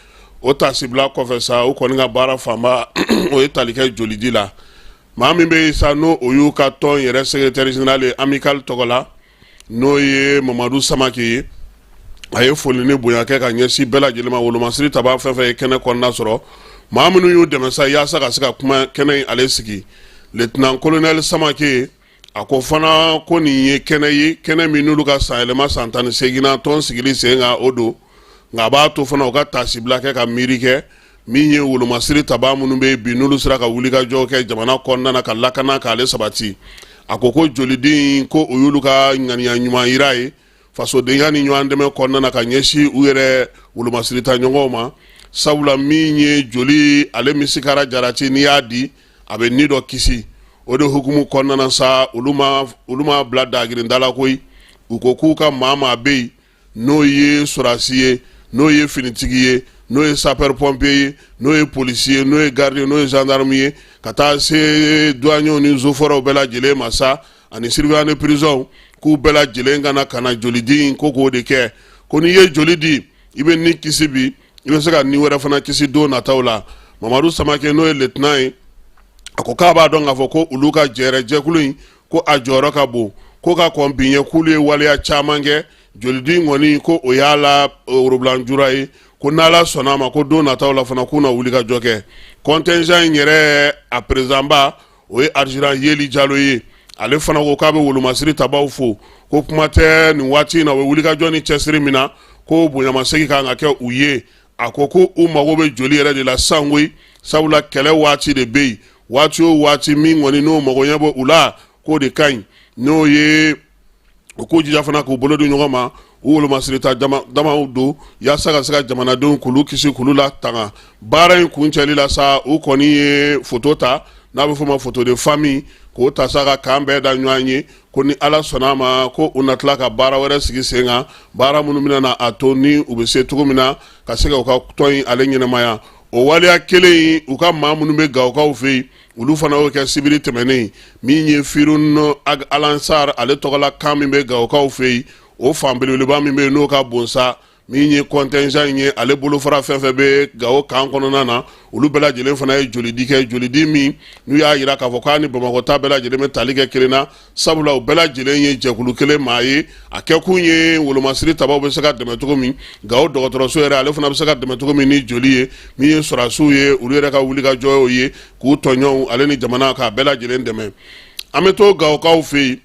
Speaker 10: O tasibila kɔfɛ sa, u kɔni ka baara fanba, o ye tali kɛ jolidi la. Maa min bɛ yen sa, n'o o y'u ka tɔn yɛrɛ secrétaire général ye amicale tɔgɔ la, n'o ye Mamadu Samake ye, a ye foli ni bonya kɛ ka ɲɛsin bɛɛ lajɛlen ma. Wolomasiri taba fɛn fɛn ye kɛnɛ kɔnɔna sɔrɔ, maa minnu y'u dɛmɛ sa yaasa ka se ka kuma kɛnɛ in ale sigi. Lieutenant colonel Samake, a ko fana ko nin ye kɛnɛ ye, kɛnɛ min n'olu ka sanyɛlɛma san 18nan tɔn sigili sen kan o don, nka a b'a to fana u ka tasibila kɛ ka miiri kɛ min ye wolomasiri taba minnu bɛ bi, n'olu sera ka wulikajɔ kɛ jamana kɔnɔna na ka lakana k'ale sabati. A ko ko joliden ko o y'olu ka ŋaniya ɲuman yira ye fasodenya ni ɲɔgɔn dɛmɛ kɔnɔna na ka ɲɛsin u yɛrɛ wolomasiri ta ɲɔgɔnw ma, sabula min ye joli ale misikara jarati, n'i y'a di, a bɛ ni dɔ kisi. O de hukumu kɔnɔna na sa, olu ma bila dagirinda la koyi. U ko k'u ka maa maa bɛ yen, n'o ye sɔrɔdasi ye, n'o ye finitigi ye, n'o ye sapeur pompier ye, n'o ye polisi ye, n'o ye garde ye, n'o ye gendarme ye, ka taa se douaniers ni eaux et forêts bɛɛ lajɛlen ma sa, ani surveillant de prison, k'u bɛɛ lajɛlen ka na ka na jolidi ko k'o de kɛ. Ko n'i ye joli di, i bɛ ni kisi bi, i bɛ se ka ni wɛrɛ fana kisi don nataw la. Mamadu Samake, n'o ye lieutenant ye, a ko k'a b'a dɔn k'a fɔ ko olu ka jɛrɛ jɛkulu in, ko a jɔyɔrɔ ka bon, ko ka kɔn bi ɲɛ, k'olu ye waleya caman kɛ. Jolidi kɔni, ko o y'a la worobilanjura ye, ko n'Ala sɔnna a ma, ko don nataw la fana, k'u na wuli ka jɔ kɛ. Contingent in yɛrɛ, a président ba, o ye adjudant Yeli Jalo ye. Ale fana ko k'a bɛ wolomasiri tabaw fo, ko kuma tɛ nin waati in na, u bɛ wulikajɔ ni cɛsiri min na, ko bonyamasegin kan ka kɛ u ye. A ko ko u mago bɛ joli yɛrɛ de la sankoyi, sabula kɛlɛ waati de bɛ yen, waati o waati min kɔni n'o mago ɲɛ bɔ u la, k'o de ka ɲi. N'o ye u k'u jija fana k'u bolo di ɲɔgɔn ma, u wolomasiri ta damaw don, yaasa ka se ka jamanadenw k'olu kisi, k'olu latanga. Baara in kuncɛli la sa, u kɔni ye foto ta, n'a bɛ f'o ma photo de famille, k'o ta sa ka kan bɛɛ da ɲɔgɔn ye, ko ni Ala sɔnna a ma, ko u na tila ka baara wɛrɛ sigi sen kan, baara minnu bɛna na a to ni u bɛ se cogo min na ka se ka u ka tɔn in ale ɲɛnamaya. O waleya kelen in, u ka maa minnu bɛ Gawokaw fɛ yen, olu fana y'o kɛ sibiri tɛmɛnen. Min ye Firun Alansar ale tɔgɔla kan min bɛ Gawokaw fɛ yen, o fan belebeleba min bɛ yen, n'o ka bon sa, min ye contingent in ye, ale bolofara fɛn fɛn bɛ Gawo kan kɔnɔna na, olu bɛɛ lajɛlen fana ye jolidi kɛ, jolidi min n'u y'a jira k'a fɔ k'a ni Bamakɔ ta bɛɛ lajɛlen bɛ tali kɛ kelen na, sabula u bɛɛ lajɛlen ye jɛkulu kelen maa ye. A kɛkun ye wolomasiri tabaw bɛ se ka dɛmɛ cogo min, Gawo dɔgɔtɔrɔso yɛrɛ ale fana bɛ se ka dɛmɛ cogo min ni joli ye. Min ye sɔrɔdasiw ye, olu yɛrɛ ka wulikajɔ y'o ye k'u tɔɲɔgɔnw ale ni jamana k'a bɛɛ lajɛlen dɛmɛ. An bɛ to Gawokaw fɛ yen.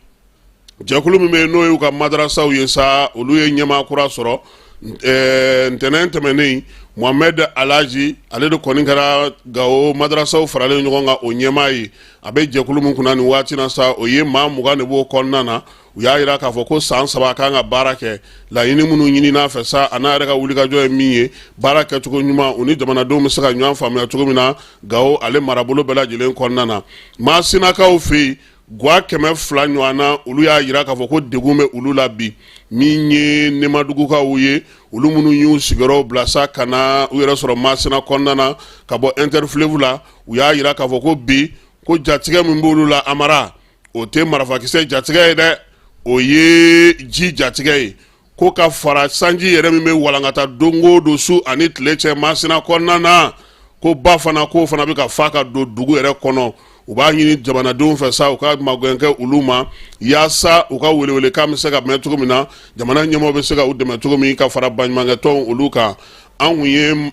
Speaker 10: Jɛkulu min bɛ yen, n'o y'u ka madarasaw ye sa, olu ye ɲɛmaa kura sɔrɔ ntɛnɛn tɛmɛnen. Mohamed Alaji, ale de kɔni kɛra Gawo madarasaw faralen ɲɔgɔn kan o ɲɛmaa ye. A bɛ jɛkulu min kunna nin waati na sa, o ye maa 20 de b'o kɔnɔna na. U y'a jira k'a fɔ ko san 3 kan ka baara kɛ. Laɲini minnu ɲini a fɛ sa, a n'a yɛrɛ ka wulikajɔ ye min ye, baara kɛcogo ɲuman, u ni jamanadenw bɛ se ka ɲɔgɔn faamuya cogo min na Gawo ale marabolo bɛɛ lajɛlen kɔnɔna na. Masinakaw fɛ yen, gwa 200 ɲɔgɔn na, olu y'a jira k'a fɔ ko degun bɛ olu la bi. Min ye Nemadugukaw ye, olu minnu y'u sigiyɔrɔw bila sa ka na u yɛrɛ sɔrɔ Masina kɔnɔna na ka bɔ Interfleuve la, u y'a jira k'a fɔ ko bi, ko jatigɛ min b'olu la Amara, o tɛ marifakisɛ jatigɛ ye dɛ, o ye ji jatigɛ ye, ko ka fara sanji yɛrɛ min bɛ walankata don o don su ani tile cɛ Masina kɔnɔna na, ko ba fana, k'o fana bɛ ka fa ka don dugu yɛrɛ kɔnɔ. U b'a ɲini jamanadenw fɛ sa, u ka magɛn kɛ olu ma, yaasa u ka welewelekan bɛ se ka mɛn cogo min na, jamana ɲɛmɔgɔ bɛ se ka u dɛmɛ cogo min, ka fara baɲumankɛtɔnw olu kan. An kun ye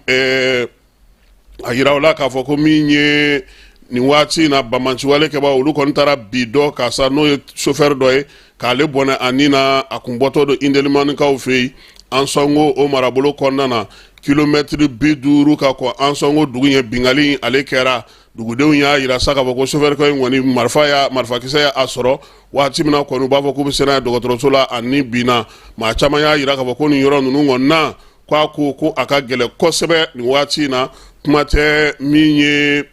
Speaker 10: a jira u la k'a fɔ ko min ye nin waati in na, banbaanciwale kɛbaa olu kɔni taara bi dɔ kan sa, n'o ye chauffeur dɔ ye, k'ale bɔnɛ a ni na. A kun bɔtɔ don Indelimani-kaw fɛ yen, Ansɔngo o marabolo kɔnɔna na, kilomɛtiri 50 ka kɔn Ansɔngo dugu ɲɛ. Binkanni ale kɛra, dugudenw y'a jira sa k'a fɔ ko chauffeur in kɔni, marifakisɛ y'a sɔrɔ waati min na kɔni, u b'a fɔ k'u bɛ se n'a ye dɔgɔtɔrɔso la, a ni binna. Maa caman y'a jira k'a fɔ ko nin yɔrɔ ninnu kɔni na, k'a ko ko a ka gɛlɛn kosɛbɛ nin waati in na. Kuma tɛ min ye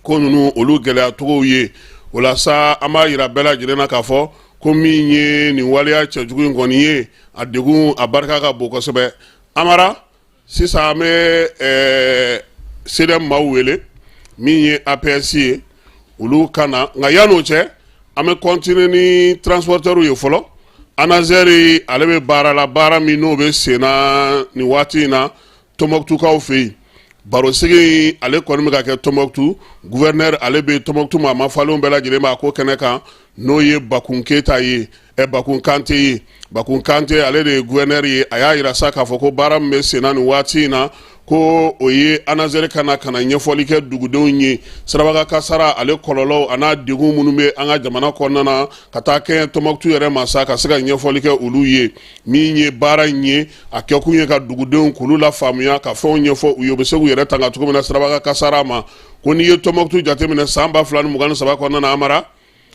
Speaker 10: ko ninnu olu gɛlɛyacogow ye. O la sa, an b'a yira bɛɛ lajɛlen na k'a fɔ ko min ye nin waleya cɛjugu in kɔni ye, a degun a barika ka bon kosɛbɛ. Amara, sisan an bɛ CDM maaw wele, min ye APS ye, olu ka na. Nka yan'o cɛ, an bɛ continuer ni transporteur ye fɔlɔ. ANASER, ale bɛ baara la, baara min n'o bɛ sen na nin waati in na Tɔnbɔkutukaw fɛ yen. Barosigi ale kɔni bɛ ka kɛ Tɔnbɔkutu. Gouverneur ale bɛ Tɔnbɔkutu, maa mafalenw bɛɛ lajɛlen b'a ko kɛnɛ kan, n'o ye Bakun Keyita ye, Bakun Kante ye. Bakun Kante, ale de ye gouverneur ye. A y'a yira sa k'a fɔ ko baara min bɛ sen na nin waati in na, ko o ye ANASER ka na ka na ɲɛfɔli kɛ dugudenw ye sirabakan kasara ale kɔlɔlɔw an'a degun minnu bɛ an ka jamana kɔnɔna na, ka taa kɛ Tɔnbɔkutu yɛrɛ ma sa, ka se ka ɲɛfɔli kɛ olu ye. Min ye baara in ye, a kɛkun ye ka dugudenw k'olu lafaamuya, ka fɛnw ɲɛfɔ u ye, u bɛ se k'u yɛrɛ tanga cogo min na sirabakan kasara ma. Ko n'i ye Tɔnbɔkutu jateminɛ san 2023 kɔnɔna na, Amara,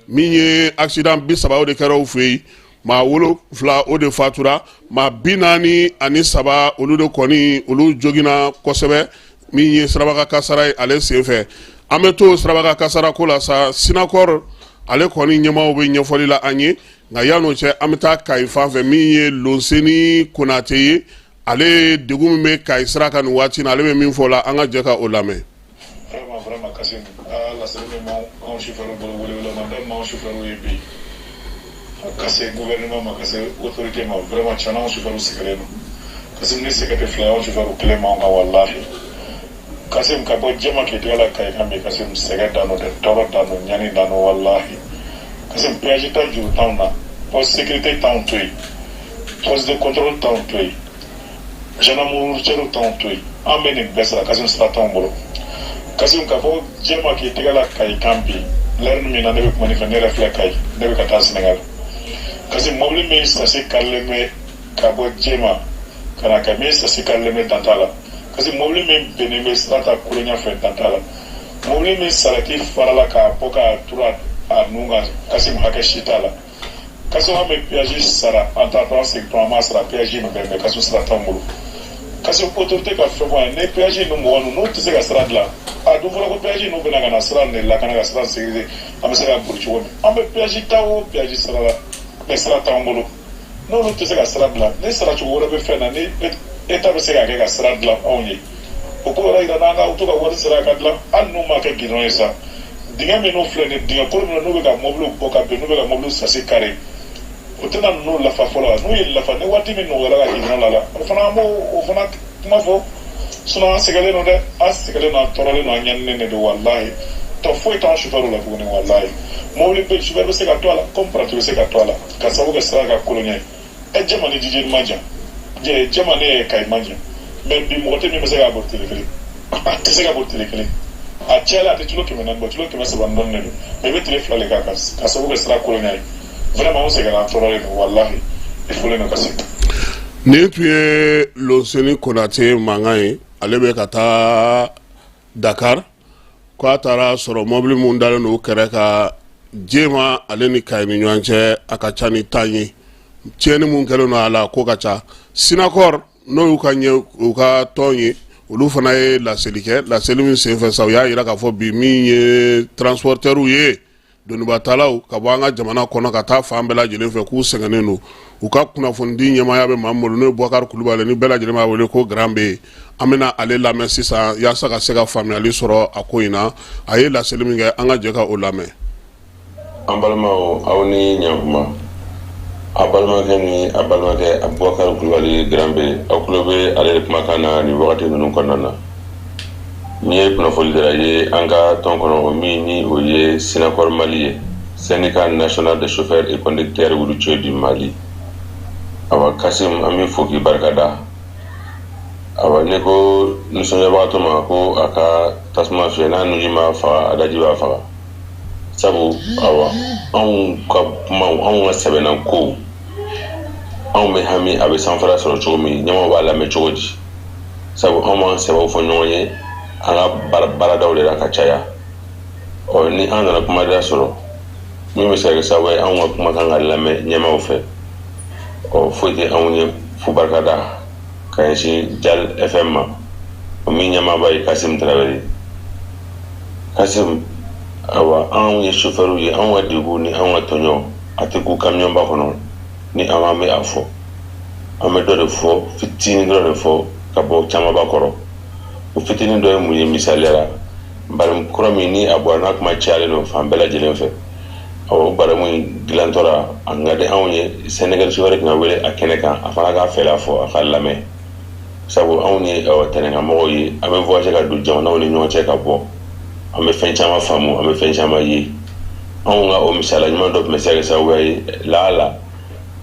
Speaker 10: min ye accident 30, o de kɛra u fɛ yen. Maa 7, o de fatura. Maa 43, olu de kɔni olu joginna kosɛbɛ, min ye sirabakan kasara ye ale senfɛ. An bɛ to sirabakan kasara ko la sa. Sinakɔrɔ ale kɔni ɲɛmaaw bɛ ɲɛfɔli la an ye. Nka yan'o cɛ, an bɛ taa Kayi fan fɛ. Min ye Lonseni Konate ye, ale degun min bɛ Kayi sira kan nin waati na, ale bɛ min fɔ la, an ka jɛ ka o lamɛn.
Speaker 11: Vraiment, vraiment, Kassim, aa, laseli min b'anw chauffeur bolo, welewele min b'anw chauffeur ye bi ka se gouvernement ma, ka se autorité ma, vraiment, tiɲɛna, anw chauffeur sɛgɛnnen don. Kassim, ni sɛgɛn tɛ fila ye, anw chauffeur kelen b'anw kan, walahi. Kassim, ka bɔ Jɛma k'i tɛgɛ la Kayi kan bi, Kassim, sɛgɛn dan don dɛ, tɔɔrɔ dan don, ɲani dan don, walahi. Kassim, péage ta juru t'anw na, poste sécurité t'anw to yen, poste de contrôle t'anw to yen, gendarme routière t'anw to yen. An bɛ nin bɛɛ sara, Kassim, sira t'anw bolo. Kassim, ka bɔ Jɛma k'i tɛgɛ la Kayi kan bi, l'heure min na ne bɛ kuma nin fɛ, ne yɛrɛ filɛ Kayi, ne bɛ ka taa Sénégal. Kassim, mobili min sasi karilen bɛ ka bɔ Jɛma ka na ka min sasi karilen bɛ, dan t'a la. Kassim, mobili min bennen bɛ sira ta kolonya fɛ, dan t'a la. Mobili min salati farala k'a bɔ k'a turu a nun kan, Kassim, hakɛ si t'a la. Kassim, an bɛ péage sara, an taatɔ, an segintɔ, an b'a sara péage in bɛɛ, mais Kassim, sira t'anw bolo. Kassim, autorité ka fɛn fɔ an ye. Ni péage ninnu mɔgɔ ninnu n'u tɛ se ka sira dilan, a dun fɔra ko péage ninnu bɛna ka na sira nin lakana, ka sira sécuriser, an bɛ se ka boli cogo min. An bɛ péage ta o péage sara la, mais sira t'anw bolo. N'olu tɛ se ka sira dilan, ni saracogo wɛrɛ bɛ fɛn na, ni état bɛ se k'a kɛ ka sira dilan anw ye, o ko yɛrɛ yira n'an ka to ka wari sara ka dilan. Hali n'u m'a kɛ goudron ye sa, dingɛ minnu filɛ nin, dingɛ kolo minnu n'u bɛ ka mobiliw bɔ ka bin, n'u bɛ ka mobiliw sasi kari, o tɛna ninnu lafa fɔlɔ. N'u ye lafa ni waati min nɔgɔyara ka goudron la la, o fana, an b'o o fana kuma fɔ. Sinon an sɛgɛnlen don dɛ, an sɛgɛnlen don, an tɔɔrɔlen don, an ɲaninen de don, walahi. Tɔ foyi t'an chauffeur la tuguni, walahi. Mobili bɛ, chauffeur bɛ se ka to a la comme apprenti bɛ se ka to a la, ka sababu kɛ sira ka kolonya ye. Ɛ, Jɛma ni Jijeni man jan, Jɛma ne ye Kayi man jan, mais bi mɔgɔ tɛ min bɛ se k'a boli tile kelen. A tɛ se ka boli tile kelen. A cayala, a tɛ kilo 400 bɔ, kilo 300 ni dɔɔnin de don, mais i bɛ tile 2 de k'a kan, ka sababu kɛ sira kolonya ye. Vraiment, anw sɛgɛnna, an tɔɔrɔlen don, walahi, i folen don ka se.
Speaker 10: Nin tun ye Lonseni Konate mankan ye. Ale bɛ ka taa Dakar, ko a taara sɔrɔ mɔbili min dalen don kɛrɛ ka Jema ale ni Kayi ni ɲɔgɔn cɛ, a ka ca ni 10 ye. Tiɲɛni mun kɛlen don a la, ko ka ca. Sinakɔr, n'o y'u ka ɲɛ u ka tɔn ye, olu fana ye laseli kɛ. Laseli min senfɛ sa, u y'a yira k'a fɔ bi, min ye transporteurs ye, donibatalaw ka bɔ an ka jamana kɔnɔ ka taa fan bɛɛ lajɛlen fɛ, k'u sɛgɛnnen don. U ka kunnafonidi ɲɛmaaya bɛ maa min bolo, n'o ye Bubakari Kulubali, ni bɛɛ lajɛlen b'a wele ko Grand B. An bɛna ale lamɛn sisan yaasa ka se ka faamuyali sɔrɔ a ko in na. A ye laseli min kɛ, an ka jɛ ka o lamɛn.
Speaker 12: An balimaw, aw ni ɲankuma. A balimakɛ ni a balimakɛ Abubakar Kulubali Grand B, aw tulo bɛ ale de kumakan na nin wagati ninnu kɔnɔna na. Min ye kunnafoni dira ye an ka tɔn kɔnɔ, o min ni o ye Sinakɔr Mali ye, Syndicat national des chauffeurs et conducteurs routiers du Mali. Awa Kasim, an b'i fo k'i barika da. Awa, ne ko nisɔndiyabagatɔ ma ko a ka tasuma fiyɛ, n'a nunji ma faga, a daji b'a faga. Sabu awa, anw ka kumaw, anw ka sɛbɛnna kow, anw bɛ hami a bɛ sanfɛla sɔrɔ cogo min, ɲɛmaaw b'a lamɛn cogo di? Sabu anw b'an sɛbɛw fɔ ɲɔgɔn ye an ka baaradaw de la ka caya. Ɔ, ni an nana kumada sɔrɔ min bɛ se ka kɛ sababu ye anw ka kuma kan ka lamɛn ɲɛmaaw fɛ, ɔ, foyi tɛ anw ye fo barikada ka ɲɛsin Jal FM ma. O min ɲɛmaaba ye Kasim Tarawele ye. Kasim, awa anw ye sofɛriw ye, anw ka degun ni anw ka tɔɲɔ a tɛ kun kamiyɔnba kɔnɔ ni an bɛ a fɔ. An bɛ dɔ de fɔ, fitinin dɔ de fɔ ka bɔ camanba kɔrɔ. O fitinin dɔ ye mun ye? Misaliya la, barème kura min ni a bɔra, n'a kuma cayalen don fan bɛɛ lajɛlen fɛ, awɔ, o barème in dilantɔra, a ka di anw ye Sénégal sofɛri kan ka wele a kɛnɛ kan, a fana k'a fɛla fɔ, a ka lamɛn, sabu anw ye tɛnɛnkamɔgɔw ye, an bɛ voyager ka don jamanaw ni ɲɔgɔn cɛ ka bɔ, an bɛ fɛn caman faamu, an bɛ fɛn caman ye. Anw ka o misaliya ɲuman dɔ tun bɛ se ka kɛ sababu ye laala,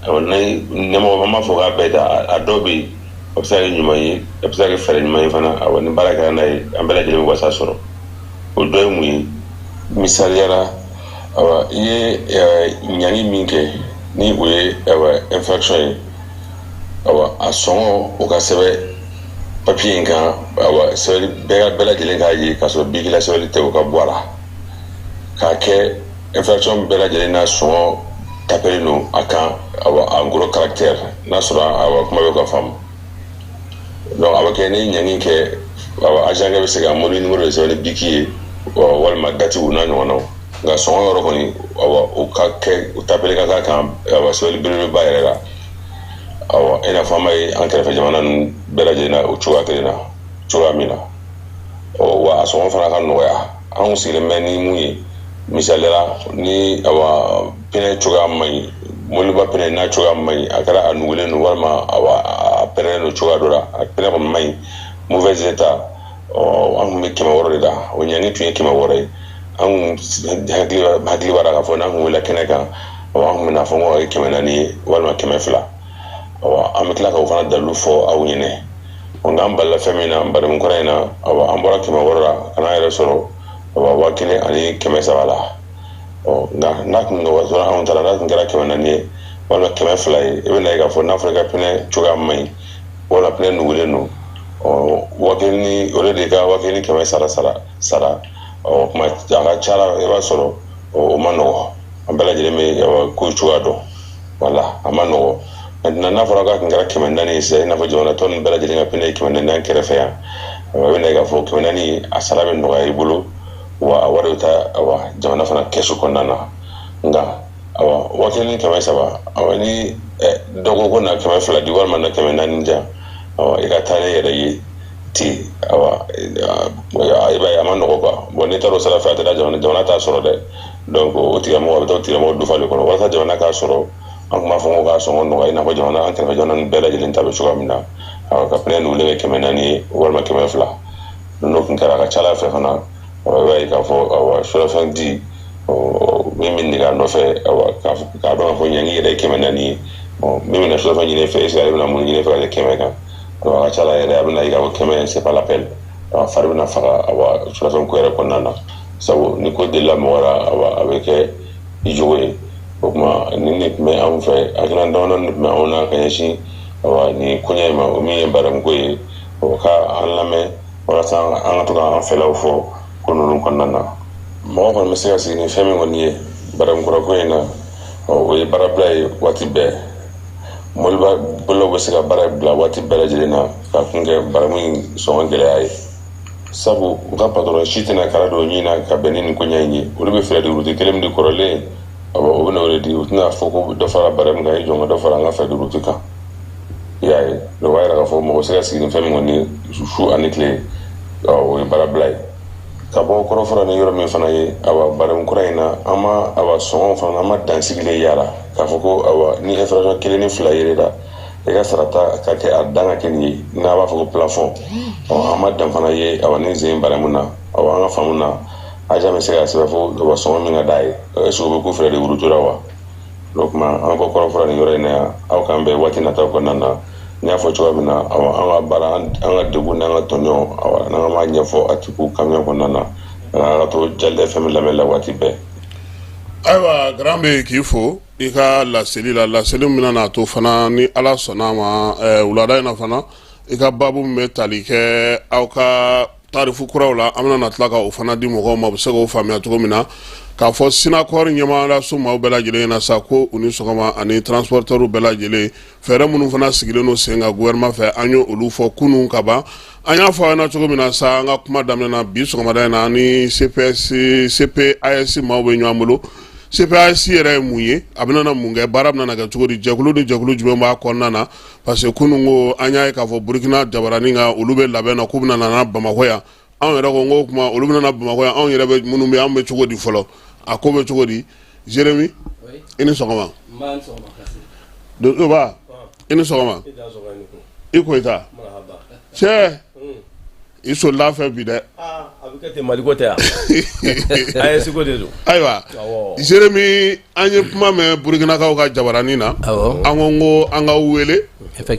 Speaker 12: ni ɲɛmɔgɔ, an b'a fɔ k'a bɛɛ ta, a dɔw bɛ yen, a bɛ se ka kɛ ɲuman ye, a bɛ se ka kɛ fɛɛrɛ ɲuman ye fana. Awɔ, ni baara kɛra n'a ye, an bɛɛ lajɛlen bɛ wasa sɔrɔ. O dɔ ye mun ye? Misaliya la, awa, i ye ɲani min kɛ, ni o ye, awa, infraction ye, awa, a sɔngɔ o ka sɛbɛn papiye in kan, awa, sɛbɛnni bɛɛ lajɛlen k'a ye k'a sɔrɔ biki la sɛbɛnni tɛ, o ka bɔ a la k'a kɛ infraction bɛɛ lajɛlen n'a sɔngɔ tapelen don a kan, awa, en gros caractère, n'a sɔrɔ, awa, kuma bɛ ka faamu. Donc a bɛ kɛ ni ɲangi kɛ, awa, agent bɛ se ka mobili numéro de sɛbɛn ni biki ye, walima datiw n'a ɲɔgɔnnaw, nka sɔngɔ yɔrɔ kɔni, awa, o ka kɛ o tapele ka k'a kan, awa, sɛbɛnni belebeleba yɛrɛ la, awa, i n'a fɔ an b'a ye an kɛrɛfɛ jamana ninnu bɛɛ lajɛlen na o cogoya kelen na cogoya min na. Ɔ, wa a sɔngɔ fana ka nɔgɔya. Anw sigilen bɛ ni mun ye, misaliya la, ni, awa, pneu cogoya man ɲi, mɔbiliba pneu n'a cogoya man ɲi, a kɛra a nugulen don walima, awa, a pɛrɛnnen don cogoya dɔ la, a pneu kɔni man ɲi, mauvais état, ɔ, an tun bɛ 600 de da, o ɲangi tun ye 600 ye. An kun hakili b'a la k'a fɔ n'an kun wulila kɛnɛ kan, awa, an kun bɛna fɔ ko a ye 400 ye walima 200. Awa, an bɛ tila k'o fana dalilu fɔ aw ɲɛnɛ. Nka an balila fɛn min na barème kura in na, awa, an bɔra 600 la ka n'an yɛrɛ sɔrɔ, awa, 1300 la. Ɔ, nka n'a kun nɔgɔya anw ta la, n'a tun kɛra 400 ye walima 200 ye, i bɛ na ye k'a fɔ n'a fɔra i ka pneu cogoya man ɲi wala pneu nugulen don, ɔ, 1000 ni o de ka 1100 sara sara sara, ɔ, kuma a ka ca la, i b'a sɔrɔ o ma nɔgɔ. An bɛɛ lajɛlen bɛ ko cogoya dɔn, wala a ma nɔgɔ. Maintenant, n'a fɔra k'a tun kɛra 400 ye sisan, i n'a fɔ jamana tɔ ninnu bɛɛ lajɛlen ka pneu ye 400 an kɛrɛfɛ yan, i bɛ na ye k'a fɔ 400, a sara bɛ nɔgɔya i bolo, wa a wari bɛ taa, awa, jamana fana kɛsu kɔnɔna na. Nka, awa, 1300, awa, ni dɔ ko ko na 200 di walima na 400 di yan, awa, i ka taa ne yɛrɛ ye ten, awa, i b'a ye a ma nɔgɔ quoi. Bon, n'i taara o sira fɛ, a tɛ da jamana, jamana t'a sɔrɔ dɛ. Donc o tigilamɔgɔ, a bɛ taa o tigilamɔgɔ dufa de kɔnɔ walasa jamana k'a sɔrɔ. An tun b'a fɔ ko k'a sɔngɔ nɔgɔya, i n'a fɔ jamana an kɛrɛfɛ jamana ninnu bɛɛ lajɛlen ta bɛ cogoya min na, awa, ka pneu nugulen kɛ 400 ye walima 200. N'o tun kɛra, a ka ca ala fɛ fana, awa, i b'a ye k'a fɔ, awa, surafɛn di min bɛ nɛgɛ a nɔfɛ, awa, k'a dɔn k'a fɔ ɲangi yɛrɛ ye 400 ye, min bɛna surafɛn ɲini fɛ, est-ce que ale bɛna mun ɲini fɛ ka kɛ 100 kan? A ka ca la yɛrɛ, a bɛna ye k'a fɔ 100, c'est pas la peine, fari bɛna faga, awa, surafɛn ko yɛrɛ kɔnɔna na, sabu ni ko delila mɔgɔ la, awa, a bɛ kɛ i jogo ye. O tuma nin de tun bɛ anw fɛ, hakilina damadɔni de tun bɛ anw na ka ɲɛsin, awa, nin koɲɛ in ma, o min ye barème ko ye. O ka an lamɛn walasa an ka to k'an fɛlaw fɔ ko ninnu kɔnɔna na. Mɔgɔ kɔni bɛ se ka sigi ni fɛn min kɔni ye barème kura ko in na, o ye baarabila ye waati bɛɛ. Mɔbiliba bolilaw bɛ se ka baara bila waati bɛɛ lajɛlen na ka kun kɛ barème in sɔngɔ gɛlɛya ye, sabu u ka patɔrɔn si tɛna kala don ɲin na ka bɛn ni nin koɲɛ in ye. Olu bɛ frais de route kelen min di kɔrɔlen, awa, o bɛna o de di. U tɛna fɔ ko dɔ fara barème kan, i jɔn ka dɔ fara an ka frais de route kan. I y'a ye, o b'a yira k'a fɔ mɔgɔ bɛ se ka sigi ni fɛn min kɔni su ani tile, o ye baarabila ye. Ka bɔ kɔrɔfɔra ni yɔrɔ min fana ye, awa, barème kura in na, an ma, awa, sɔngɔ fana, an ma dansigilen yala k'a fɔ ko, awa, ni inflation kelen ni fila yɛrɛ la, i ka sarata ka kɛ a dan ka kɛ nin ye, n'a b'a fɔ ko plafond. Ɔ, an ma dan fana ye, awa, ni sen barème na. Awa, an ka faamu na, agent bɛ se ka sɛbɛn fo, awa, sɔngɔ min ka d'a ye, est-ce que o bɛ ko frais de route la wa? O tuma an bɔ kɔrɔfɔra nin yɔrɔ in na yan. Aw k'an bɛn waati nataw kɔnɔna na. N y'a fɔ cogoya min na, awa, an ka baara, an ka degun n'an ka tɔɲɔ, awa, n'an ka m'a ɲɛfɔ a tigiw kamiyon kɔnɔna na, an ka to Jali FM lamɛn la waati bɛɛ.
Speaker 10: Ayiwa, Grand B, k'i fo i ka laseli la, laseli min bɛna n'a to fana, ni Ala sɔnna a ma, wulada in na fana, i ka baabu min bɛ tali kɛ aw ka tarifu kuraw la, an bɛna na tila ka o fana di mɔgɔw ma, u bɛ se k'o faamuya cogo min na. K'a fɔ Sinakɔri ɲɛmaalaso maaw bɛɛ lajɛlen ɲɛna sa ko u ni sɔgɔma, ani transporteurs bɛɛ lajɛlen. Fɛɛrɛ minnu fana sigilen don sen kan gouvernement fɛ, an y'o olu fɔ kunun ka ban. An y'a fɔ aw ɲɛna cogo min na sa, an ka kuma daminɛ na bi sɔgɔmada in na, an ni CPS CPAS maaw bɛ ɲɔgɔn bolo. CPAS yɛrɛ ye mun ye? A bɛna na mun kɛ? Baara bɛna na kɛ cogo di? Jɛkulu ni jɛkulu jumɛn b'a kɔnɔna na? Parce que kunun ko an y'a ye k'a fɔ Burukina jabaranin kan, olu bɛ labɛn na k'u bɛna na Bamakɔ yan. Anw yɛrɛ ko n k'o tuma olu bɛna na Bamakɔ yan, anw yɛrɛ bɛ minnu bɛ, an bɛ cogo di fɔlɔ? A ko bɛ cogo di? Jeremi, i ni sɔgɔma. Donsoba, i ni sɔgɔma. I Koyita cɛ, i solila fɛ bi dɛ.
Speaker 13: A bɛ kɛ ten, Maliko tɛ yan, AES ko de don.
Speaker 10: Ayiwa Jeremi, an ye kuma mɛn Burukinakaw ka jabaranin na, an ko n ko an k'aw wele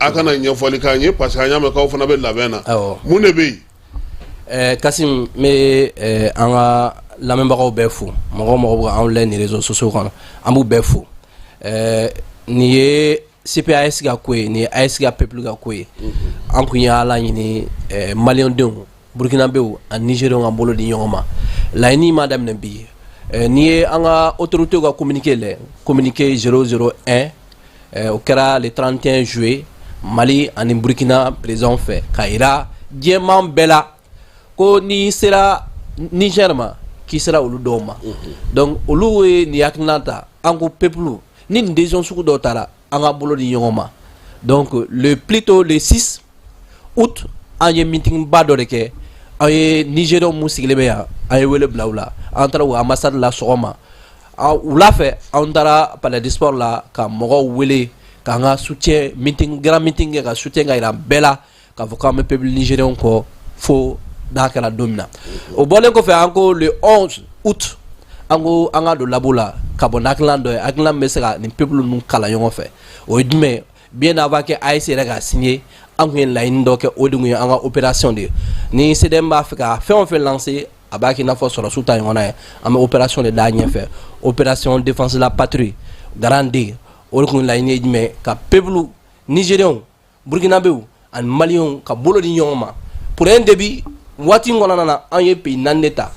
Speaker 10: a ka na ɲɛfɔli k'an ye, parce que an y'a mɛn k'aw fana bɛ labɛn na. Mun de bɛ yen?
Speaker 14: Kasim, n bɛ an ka lamɛnbagaw bɛɛ fo. Mɔgɔ o mɔgɔ bɛ anw lajɛ nin réseaux sociaux kɔnɔ, an b'u bɛɛ fo. Nin ye CPAS ka ko ye, nin ye AES ka peuple ka ko ye. An kun y'a laɲini maliyɛndenw, burkinabéw ani nigériens ka bolo di ɲɔgɔn ma. Laɲini ma daminɛ bi. N'i ye an ka autorités ka communiqué lajɛ, communiqué 001, o kɛra le 31 juillet, Mali ani Burkina président fɛ, k'a yira diɲɛmaa bɛɛ la ko n'i sera Niger ma, k'i sera olu dɔw ma. Donc olu ye nin hakilina ta. An ko peuple, ni nin décision sugu dɔw taara, an ka bolo di ɲɔgɔn ma. Donc le plus tôt le 6 août, an ye meeting ba dɔ de kɛ. An ye Nigériens mun sigilen bɛ yan, an ye wele bila u la. An taara u ambassade la sɔgɔma, wula fɛ an taara palais du sport la ka mɔgɔw wele k'an ka soutien meeting, grand meeting kɛ ka soutien ka yira bɛɛ la k'a fɔ k'an bɛ peuple nigérien kɔ fo n'a kɛra don min na. O bɔlen kɔfɛ, an ko le 11 août, an ko an ka don labo la ka bɔ n'hakilina dɔ ye, hakilina min bɛ se ka nin peuple ninnu kala ɲɔgɔn fɛ. O ye jumɛn ye? Bien avant que AES yɛrɛ ka signer, an tun ye laɲini dɔ kɛ, o de tun ye an ka opération de ye. Ni CDM b'a fɛ ka fɛn o fɛn lancer, a b'a kɛ i n'a fɔ sɔrɔsiw ta ɲɔgɔnna ye, an bɛ opération de d'a ɲɛfɛ, opération défense de la patrie grande D. O de tun laɲini ye jumɛn ye? Ka peuple nigériens, burkinabéw ani maliyɛnw ka bolo di ɲɔgɔn ma. Pour un début, waati in kɔnɔna na, an ye pays naani de ta.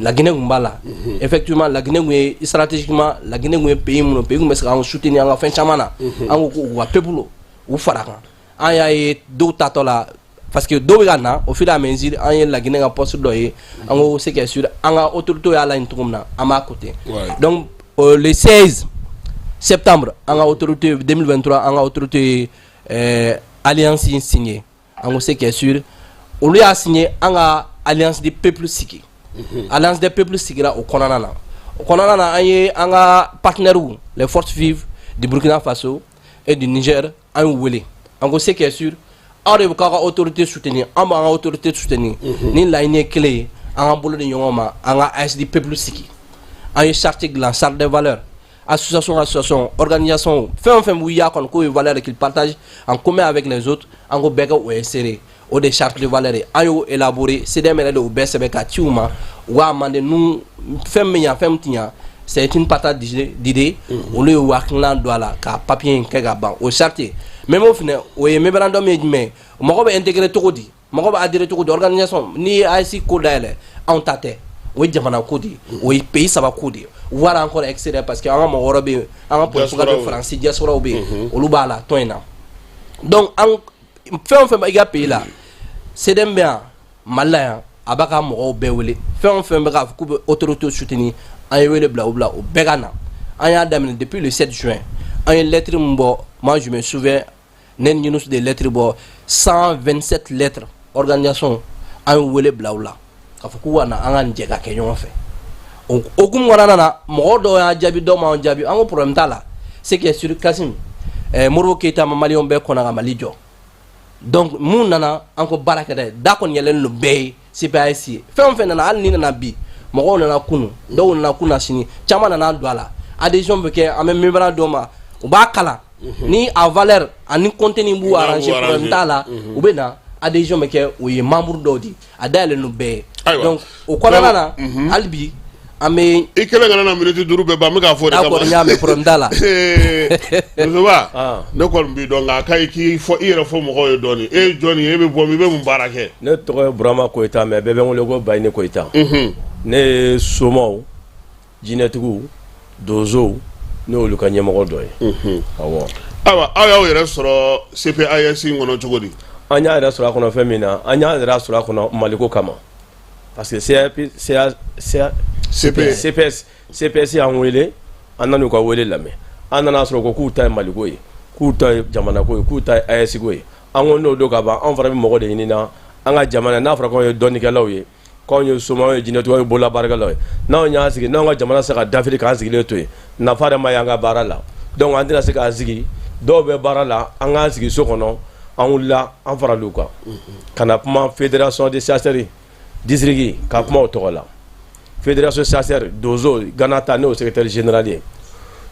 Speaker 14: La Guinée tun b'a la. Effectivement, la Guinée tun ye stratégiquement, la Guinée tun ye pays minnu, pays tun bɛ se k'an soutenir an ka fɛn caman na. An ko k'u ka peuple u fara kan. An y'a ye dɔw tatɔ la, parce que dɔw bɛ ka na au fur et à mesure. An ye la Guinée ka poste dɔ ye, an ko c'est que sûr, an ka autorité y'a laɲini cogo min na, an b'a côté. Donc le 16 septembre, an ka autorité 2023, an ka autorité alliance in signé. An ko c'est que sûr, olu y'a signé, an ka alliance des peuples sigi. Alliance des peuples sigira o kɔnɔna na. O kɔnɔna na, an ye an ka partenaires, les forces vives du Burkina Faso et du Niger, an y'u wele. An ko c'est que sûr, aw de bɛ k'aw ka autorité soutenir, an b'an ka autorité soutenir. Ni laɲini ye kelen ye, an ka bolo di ɲɔgɔn ma, an ka AES peuple sigi. An ye charte dilan, charte des valeurs. Association, association, organisation, fɛn o fɛn b'u y'a kɔnɔ k'o ye valeur qu'ils partagent en commun avec les autres, an ko bɛɛ ka o insérer. O de charte de valeur ye, an y'o élaborer. CDM yɛrɛ de y'o bɛɛ sɛbɛn ka ci u ma, u k'a amender. Nu fɛn min bɛ ɲa, fɛn min tɛ ɲa, c'est une partage d'idées. Olu ye u hakilina don a la ka papier in kɛ ka ban o charte. Mais o fɛnɛ, o ye mémorandum ye jumɛn ye? Mɔgɔ bɛ intégrer cogo di? Mɔgɔ bɛ adhérer cogo di organisation? N'i ye AES ko dayɛlɛ, anw ta tɛ, o ye jamana ko de ye, o ye pays saba ko de ye, voire encore extérieur, parce que an ka mɔgɔ wɛrɛ bɛ yen, an ka politique bɛ Faransi, diaspora bɛ yen, olu b'a la tɔn in na. Donc an fɛn o fɛn bɛ i ka pays la, CDM bɛ yan Mali la yan, a b'a ka mɔgɔw bɛɛ wele. Fɛn o fɛn bɛ k'a fɔ k'u bɛ autorité soutenir, an ye wele bila u bila o bɛɛ ka na. An y'a daminɛ depuis le 7 juin. An ye lettre min bɔ, moi je me souviens, ne ni Yunus de lettre bɔ, 127 lettres organisation. An ye wele bila u la k'a fɔ k'u ka na, an ka nin jɛ ka kɛ ɲɔgɔn fɛ. O hokumu kɔnɔna na, mɔgɔ dɔw y'an jaabi, dɔw m'an jaabi. An ko problème t'a la. Ce qui est sûr, Kasim, Modibo Keyita ma maliyɛnw bɛɛ kɔnna ka Mali jɔ. Donc mun nana, an ko baara kɛ dɛ, da kɔni yɛlɛlen don bɛɛ ye. CPAS ye fɛn o fɛn nana, hali ni nana bi, mɔgɔw nana kunun, dɔw nana kunna sini, caman nana don a la. Adhésion bɛ kɛ, an bɛ mémorandum d'u ma, u b'a kalan, ni a valeur ani contenu b'u arranger, problème t'a la, u bɛ na, adhésion bɛ kɛ, o ye membre dɔw di, a dayɛlɛlen don bɛɛ ye. Donc o kɔnɔna na, hali bi an bɛ.
Speaker 10: I kɛlen kana na minute 5 bɛɛ ban, n bɛ k'a fɔ o de kama.
Speaker 14: D'accord, n y'a mɛn, problème t'a la.
Speaker 10: Musoba, ne kɔni b'i dɔn, nka a ka ɲi k'i fɔ i yɛrɛ fɔ mɔgɔw ye dɔɔni. E ye jɔnni ye? E bɛ bɔ min? I bɛ mun baara kɛ?
Speaker 13: Ne tɔgɔ ye Burama Koyita, mais bɛɛ bɛ n wele ko Bayini Koyita. Ne ye somaw, jinɛtigiw, donsow, ne y'olu ka ɲɛmɔgɔ dɔ ye. Awɔ.
Speaker 10: Ayiwa, aw y'aw yɛrɛ sɔrɔ CPAS in kɔnɔ cogo di?
Speaker 13: An y'a yɛrɛ sɔrɔ a kɔnɔ fɛn min na, an y'a yɛrɛ sɔrɔ a kɔnɔ Maliko kama, parce que CAP, CA, CA, CPS, CPS y'an wele, an nan'u ka wele lamɛn. An nana sɔrɔ ko k'u ta ye Maliko ye, k'u ta ye jamanako ye, k'u ta ye AES ko ye. An ko n'o don ka ban, anw fana bɛ mɔgɔ de ɲini na an ka jamana n'a fɔra k'anw ye dɔnnikɛlaw ye, k'anw ye somaw ye, jinɛtigiw ye, bololabaarakɛlaw ye. N'anw y'an sigi, n'anw ka jamana se ka dafiri k'an sigilen to yen, nafa yɛrɛ ma y'an ka baara la. Donc an tɛna se k'an sigi, dɔw bɛ baara la, an k'an sigi so kɔnɔ. An wulila, an faral'u kan ka na kuma fédération de chasseurs district ka kuma o tɔgɔ la. Fédération chasseurs donso Gana ta, ne y'o secrétaire général ye.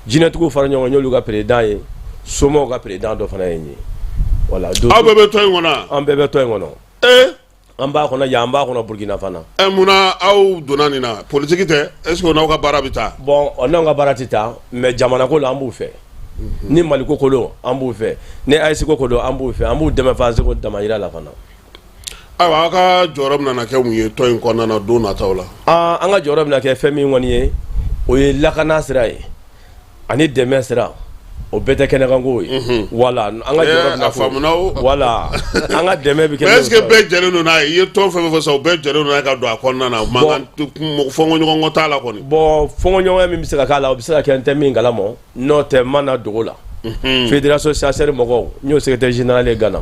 Speaker 13: Jinɛtigiw fara ɲɔgɔn, y'olu ka président ye, somaw ka président dɔ fana ye n ye. Voilà.
Speaker 10: Aw bɛɛ bɛ tɔn in kɔnɔ?
Speaker 13: An bɛɛ bɛ tɔn in kɔnɔ. An b'a kɔnɔ yan, an b'a kɔnɔ Burkina fana.
Speaker 10: Ɛ, munna aw donna nin na? Politique tɛ? Est ce que o n'aw ka baara bɛ taa?
Speaker 13: Bon, o n'anw ka baara tɛ taa, mais jamana ko la, an b'u fɛ. Ni Maliko ko don, an b'u fɛ. Ni AES ko don, an b'u fɛ. An b'u dɛmɛ f'an seko damayira la fana.
Speaker 10: Ayiwa, aw ka jɔyɔrɔ bɛna kɛ mun ye tɔn in kɔnɔna na don nataw la?
Speaker 13: An ka jɔyɔrɔ bɛna kɛ fɛn min kɔni ye, o ye lakana sira ye ani dɛmɛ sira. O bɛɛ tɛ kɛnɛkanko ye. Voilà, an ka jɔyɔrɔ bɛna
Speaker 10: A faamuna o.
Speaker 13: Voilà, an ka dɛmɛ bɛ kɛ.
Speaker 10: Mais est ce que bɛɛ jɛlen don n'a ye? I ye tɔn fɛn fɛn fɔ sisan, o bɛɛ jɛlen don n'a ye ka don a kɔnɔna na? Mankan fɔnkɔɲɔgɔnkɔ t'a la kɔni?
Speaker 13: Bon, fɔnkɔɲɔgɔnya min bɛ se ka k'a la, o bɛ se ka kɛ n tɛ min kalama. N'o tɛ, n ma na dogo la. Fédération chasseur mɔgɔw, n y'o secrétaire général ye Gana,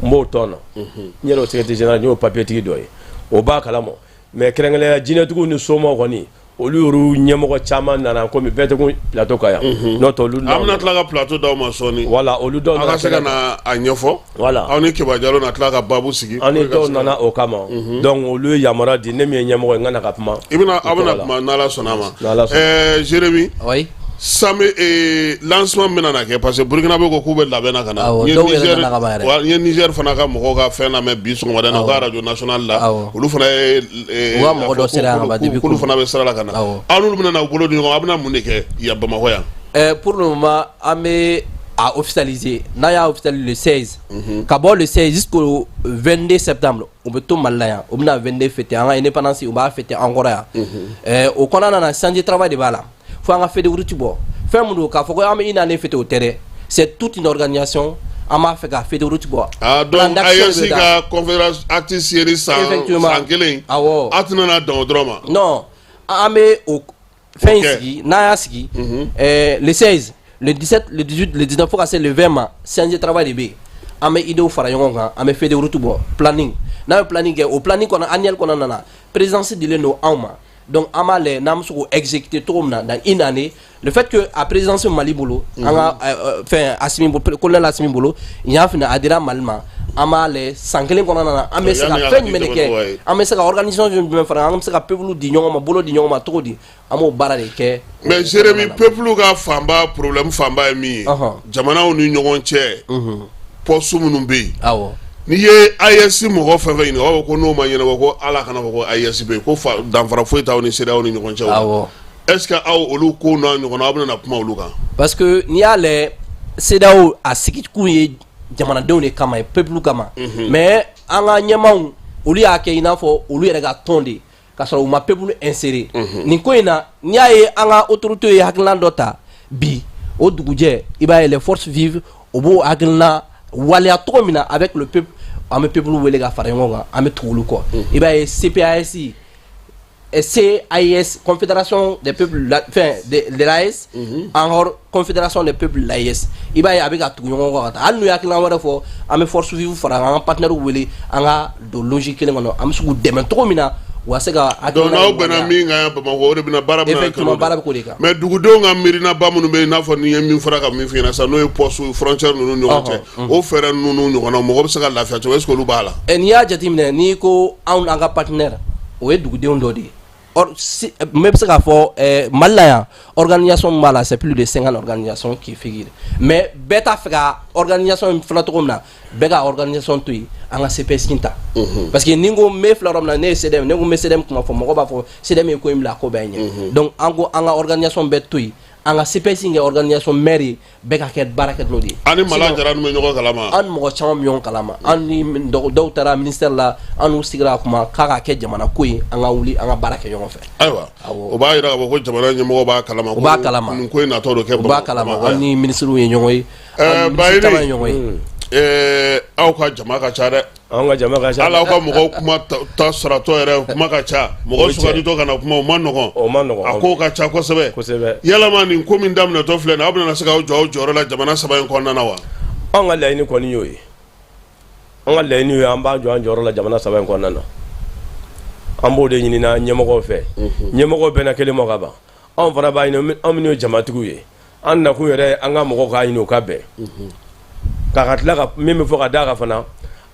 Speaker 13: n b'o tɔn na. N yɛrɛ y'o secrétaire général, n y'o papier tigi dɔ ye, o b'a kalama. Mais kɛrɛnkɛrɛnnenya jinɛtigiw ni somaw kɔni, olu yɛrɛ ɲɛmɔgɔ caman nana, komi bɛɛ tɛ kun plateau kan yan, n'o tɛ olu.
Speaker 10: An bɛna tila ka plateau d'aw ma sɔɔni.
Speaker 13: Voilà, olu dɔw
Speaker 10: aw ka se ka na a ɲɛfɔ.
Speaker 13: Voilà.
Speaker 10: Aw ni Keba Jalo na tila ka baabu sigi.
Speaker 13: An ni dɔw nana o kama. Donc olu ye yamaruya di ne min ye ɲɛmɔgɔ ye, n ka na ka kuma.
Speaker 10: I bɛna, aw bɛna kuma n'Ala sɔnna a ma.
Speaker 13: N'Ala sɔnna.
Speaker 10: Jérémy.
Speaker 14: Oui.
Speaker 10: Sami lancement bɛna na kɛ, parce que Burkina bɛ ko k'u bɛ labɛn na ka na.
Speaker 14: Awɔ, dɔw yɛrɛ nana ka ban yɛrɛ.
Speaker 10: Wa n ye Niger fana ka mɔgɔw ka fɛn lamɛn bi sɔgɔmada in na, u ka radio nationale la. Olu fana ye
Speaker 14: U ka mɔgɔ dɔ sera yan ka ban depuis
Speaker 10: k'olu fana bɛ sira la ka na. Aw n'olu bɛna na u bolo di ɲɔgɔn ma, aw bɛna mun de kɛ yan Bamakɔ yan?
Speaker 14: Pour le moment, an bɛ a officialiser. N'a y'a officialiser le 16, ka bɔ le 16 jusqu'au 22 septembre, u bɛ to Mali la yan. U bɛna 22 fêter, an ka indépendance, u b'a fêter an kɔrɔ yan. O kɔnɔna na, chantier travail de b'a la. Fo an ka feuille de route bɔ. Fɛn min don, k'a fɔ ko an bɛ une année fêter, o tɛ dɛ. C'est toute une organisation. An b'a fɛ ka feuille de route bɔ.
Speaker 10: Ah, donc AES ka conférence acte signé san
Speaker 14: Effectivement.
Speaker 10: san kelen.
Speaker 14: Awɔ.
Speaker 10: Aw tɛna na dan o dɔrɔn ma?
Speaker 14: Non, an bɛ o fɛn in sigi. N'an y'a sigi, le 16, le 17, le 18, le 19, fo ka se le 20 ma, chantier travail de bɛ yen. An bɛ idéew fara ɲɔgɔn kan, an bɛ feuille de route bɔ, planning. N'an ye planning kɛ, o planning kɔnɔ, annuel kɔnɔna na, présidence dilen don anw ma. Donc an b'a lajɛ n'an bɛ se k'o exécuter cogo min na dans une année. Le fait que a présidence Mali bolo, an ka fɛn Asimi bolo, colonel Asimi bolo, ɲan fana a dira Mali ma, an b'a lajɛ san kelen kɔnɔna na, an bɛ se ka fɛn jumɛn de kɛ, an bɛ se ka organisation jumɛn fara, an bɛ se ka peuple di ɲɔgɔn ma, bolo di ɲɔgɔn ma cogo di, an b'o baara de kɛ.
Speaker 10: Mais Jérémy, peuple ka fanba, problème fanba ye min ye, jamanaw ni ɲɔgɔn cɛ, poste minnu bɛ yen. N'i ye AES mɔgɔ fɛn fɛn ɲininka, o b'a fɔ ko n'o ma ɲɛnabɔ, ko ala kana fɔ ko AES bɛ yen, ko danfara foyi t'aw ni CEDEAO ni ɲɔgɔn cɛ o la. Est ce que aw olu ko n'a ɲɔgɔnna, aw bɛna na kuma olu kan?
Speaker 14: Parce que n'i y'a lajɛ, CEDEAO a sigikun ye jamanadenw de kama ye, peuple kama. Mais an ka ɲɛmaaw, olu y'a kɛ i n'a fɔ olu yɛrɛ ka tɔn de, k'a sɔrɔ u ma peuple insérer nin ko in na. N'i y'a ye an ka autorité ye hakilina dɔ ta bi, o dugujɛ i b'a ye les forces vives, o b'o hakilina waleya cogo min na avec le peuple. An bɛ peuple wele ka fara ɲɔgɔn kan, an bɛ tugu olu kɔ. I b'a ye CPAS, CAIS, Confédération des peuples, enfin, de l'AES, encore Confédération des peuples de l'AES. I b'a ye a bɛ ka tugu ɲɔgɔn kɔ ka taa. Hali n'u ye hakilina wɛrɛ fɔ, an bɛ force vive fara, an ka partenaires wele, an ka don logique kelen kɔnɔ, an bɛ se k'u dɛmɛ cogo min na u ka se ka
Speaker 10: Donc
Speaker 14: hakilina
Speaker 10: n'aw
Speaker 14: in
Speaker 10: bɛnna
Speaker 14: waleya.
Speaker 10: min kan yan Bamakɔ, o de bɛna baara bɛna kɛ
Speaker 14: Effectivement,
Speaker 10: n'o de.
Speaker 14: baara bɛ k'o de kan.
Speaker 10: Mais dugudenw ka miirinaba minnu bɛ yen, i n'a fɔ n'i ye min fɔra ka min f'i ɲɛna sisan, n'o ye poste frontière ninnu ni ɲɔgɔn cɛ, o fɛɛrɛ ninnu ɲɔgɔnna, mɔgɔ bɛ se ka lafiya cogo, est ce que olu b'a la?
Speaker 14: N'i y'a jateminɛ, n'i ko anw n'an ka partenaire, o ye dugudenw dɔ de ye. Or, si, n bɛ se k'a fɔ Mali la yan, organisation min b'a la, c'est plus de 50 organisations qui figurent. Mais bɛɛ t'a fɛ ka organisation in fila cogo min na, bɛɛ ka organisation to yen, an ka CPS in ta. Parce que ni n ko n bɛ fila yɔrɔ min na, ne ye CDM, ne ko n bɛ CDM kuma fɔ, mɔgɔ b'a fɔ CDM ye ko in bila, a ko bɛɛ ɲɛ. Donc an ko an ka organisation bɛɛ to yen, an ka CPS in kɛ organisation mère ye, bɛɛ ka kɛ baara kɛ n'o de ye.
Speaker 10: An ni Mala
Speaker 14: Sinon,
Speaker 10: Jara ninnu bɛ ɲɔgɔn kalama?
Speaker 14: An ni mɔgɔ caman bɛ ɲɔgɔn kalama. An ni dɔw taara ministère la, an n'u sigira a kuma k'a ka kɛ jamana ko ye, an ka wuli an ka baara kɛ ɲɔgɔn fɛ.
Speaker 10: Ayiwa, o b'a jira k'a fɔ ko jamana ɲɛmɔgɔ b'a kalama.
Speaker 14: U b'a kalama.
Speaker 10: Nin ko in natɔ don kɛ
Speaker 14: U b'a
Speaker 10: Bamakɔ
Speaker 14: kalama.
Speaker 10: yan.
Speaker 14: An ni ministres ye ɲɔgɔn ye, an ni ministre caman ye
Speaker 10: Bayini
Speaker 14: ɲɔgɔn ye.
Speaker 10: Aw ka jama ka ca dɛ.
Speaker 13: An ka jama ka ca.
Speaker 10: Hali aw ka mɔgɔw kuma ta saratɔ yɛrɛ, kuma ka ca. Mɔgɔ suganditɔ ka na kuma, o ma nɔgɔn.
Speaker 13: O ma nɔgɔn.
Speaker 10: A kow ka ca kosɛbɛ.
Speaker 13: Kosɛbɛ.
Speaker 10: Yalama nin ko min daminɛtɔ filɛ nin, aw bɛna se k'aw jɔ aw jɔyɔrɔ la jamana saba in kɔnɔna na wa?
Speaker 13: Anw ka laɲini kɔni y'o ye. An ka laɲini ye an b'an jɔ an jɔyɔrɔ la jamana saba in kɔnɔna na. An b'o de ɲinina ɲɛmɔgɔw fɛ. Ɲɛmɔgɔw bɛnna kelen ma ka ban. Anw fana b'a ɲini, anw minnu ye jamatigiw ye, an nakun yɛrɛ an ka mɔgɔw k'a ɲini u ka bɛn. K'a ka tila ka min bɛ fɔ ka d'a kan fana,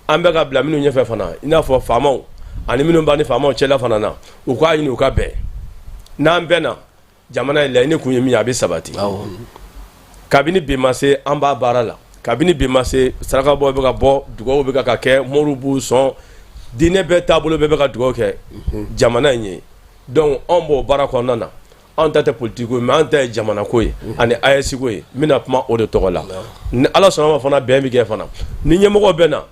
Speaker 13: an bɛ ka bila minnu ɲɛfɛ fana, i n'a fɔ faamaw ani minnu b'an ni faamaw cɛla fana na, u k'a ɲini u ka bɛn. N'an bɛnna, jamana in laɲini kun ye min ye, a bɛ sabati. Kabini bi ma se, an b'a baara la. Kabini bi ma se, sarakabɔ bɛ ka bɔ, dugawu bɛ ka kɛ, moriw b'u sɔn, diinɛ bɛɛ taabolo bɛɛ bɛ ka dugawu kɛ jamana in ye. Donc anw b'o baara kɔnɔna na. Anw ta tɛ politique ko ye, mais an ta ye jamana ko ye ani AES ko ye. N bɛna kuma o de tɔgɔ la. Ni Ala sɔnna ma fana, bɛn bɛ kɛ fana. Ni ɲɛmɔgɔ bɛnna,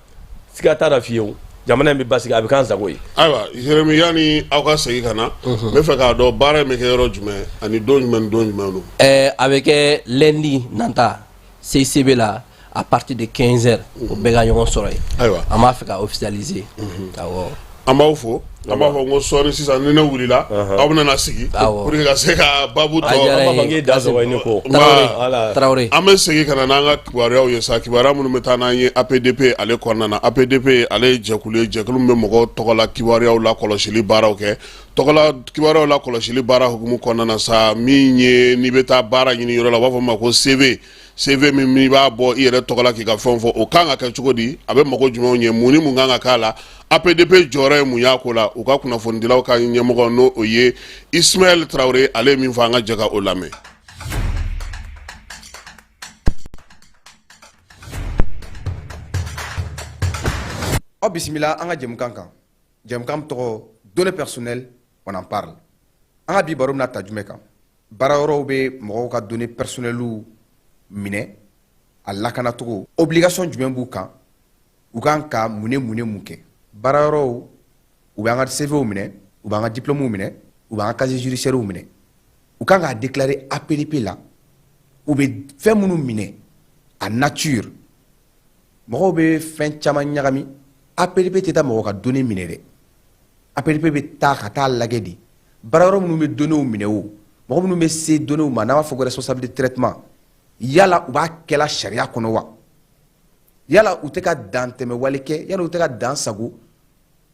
Speaker 13: siga t'a la fiyewu, jamana in bɛ basigi, a bɛ k'an sago ye.
Speaker 10: Ayiwa Jeremi, yanni aw ka segin ka na, n bɛ fɛ k'a dɔn baara in bɛ kɛ yɔrɔ jumɛn ani don jumɛn ni don jumɛn don?
Speaker 14: A bɛ kɛ lundi nata CICB la à partir de 15 heures, o bɛɛ ka ɲɔgɔn sɔrɔ yen.
Speaker 10: Ayiwa.
Speaker 14: An b'a fɛ ka officialiser. Awɔ.
Speaker 10: An b'aw fo, an b'a fɔ ko sɔɔni sisan ni ne wulila, aw bɛna na sigi pour que ka se ka baabu tɔ.
Speaker 13: A diyara n ye. An b'a fɔ k'i dansɔgɔ i ni ko.
Speaker 14: Tarawele, Tarawele.
Speaker 10: An bɛ segin ka na n'an ka kibaruyaw ye sa, kibaruya minnu bɛ taa n'an ye APDP ale kɔnɔna na. APDP ale ye jɛkulu ye, jɛkulu min bɛ mɔgɔw tɔgɔla kibaruyaw lakɔlɔsili baaraw kɛ. Tɔgɔla kibaruyaw lakɔlɔsili baara hukumu kɔnɔna na sa, min ye n'i bɛ taa baara ɲini yɔrɔ la, u b'a fɔ min ma ko CV. CV min n'i b'a bɔ i yɛrɛ tɔgɔ la k'i ka fɛnw fɔ, o kan ka kɛ cogo di, a bɛ mago jumɛnw ɲɛ, mun ni mun kan ka k'a la, APDP jɔyɔrɔ ye mun y'a ko la, u ka kunnafonidilaw ka ɲɛmɔgɔ n'o o ye Ismaël Traoré, ale ye min fɔ, an ka jɛ ka o lamɛn.
Speaker 15: Aw bisimila an ka jɛmukan kan, jɛmukan tɔgɔ données personnelles, on en parle. An ka bi baro bɛna ta jumɛn kan? Baara yɔrɔw bɛ mɔgɔw ka données personnelles minɛ, a lakanacogo, obligation jumɛn b'u kan, u kan ka mun ni mun ni mun kɛ? Baara yɔrɔw, u bɛ an ka CVw minɛ, u b'an ka diplômes minɛ, u b'an ka casier judiciaires minɛ, u kan k'a déclarer APDP la. U bɛ fɛn minnu minɛ, a nature, mɔgɔw bɛ fɛn caman ɲagami. APDP tɛ taa mɔgɔ ka données minɛ dɛ. APDP bɛ taa ka taa lajɛ de baara yɔrɔ minnu bɛ données minɛ, o mɔgɔ minnu bɛ se données ma, n'an b'a fɔ ko responsable de traitement, yala u b'a kɛla sariya kɔnɔ wa? Yala u tɛ ka dan tɛmɛ wale kɛ? Yala u tɛ ka dan sago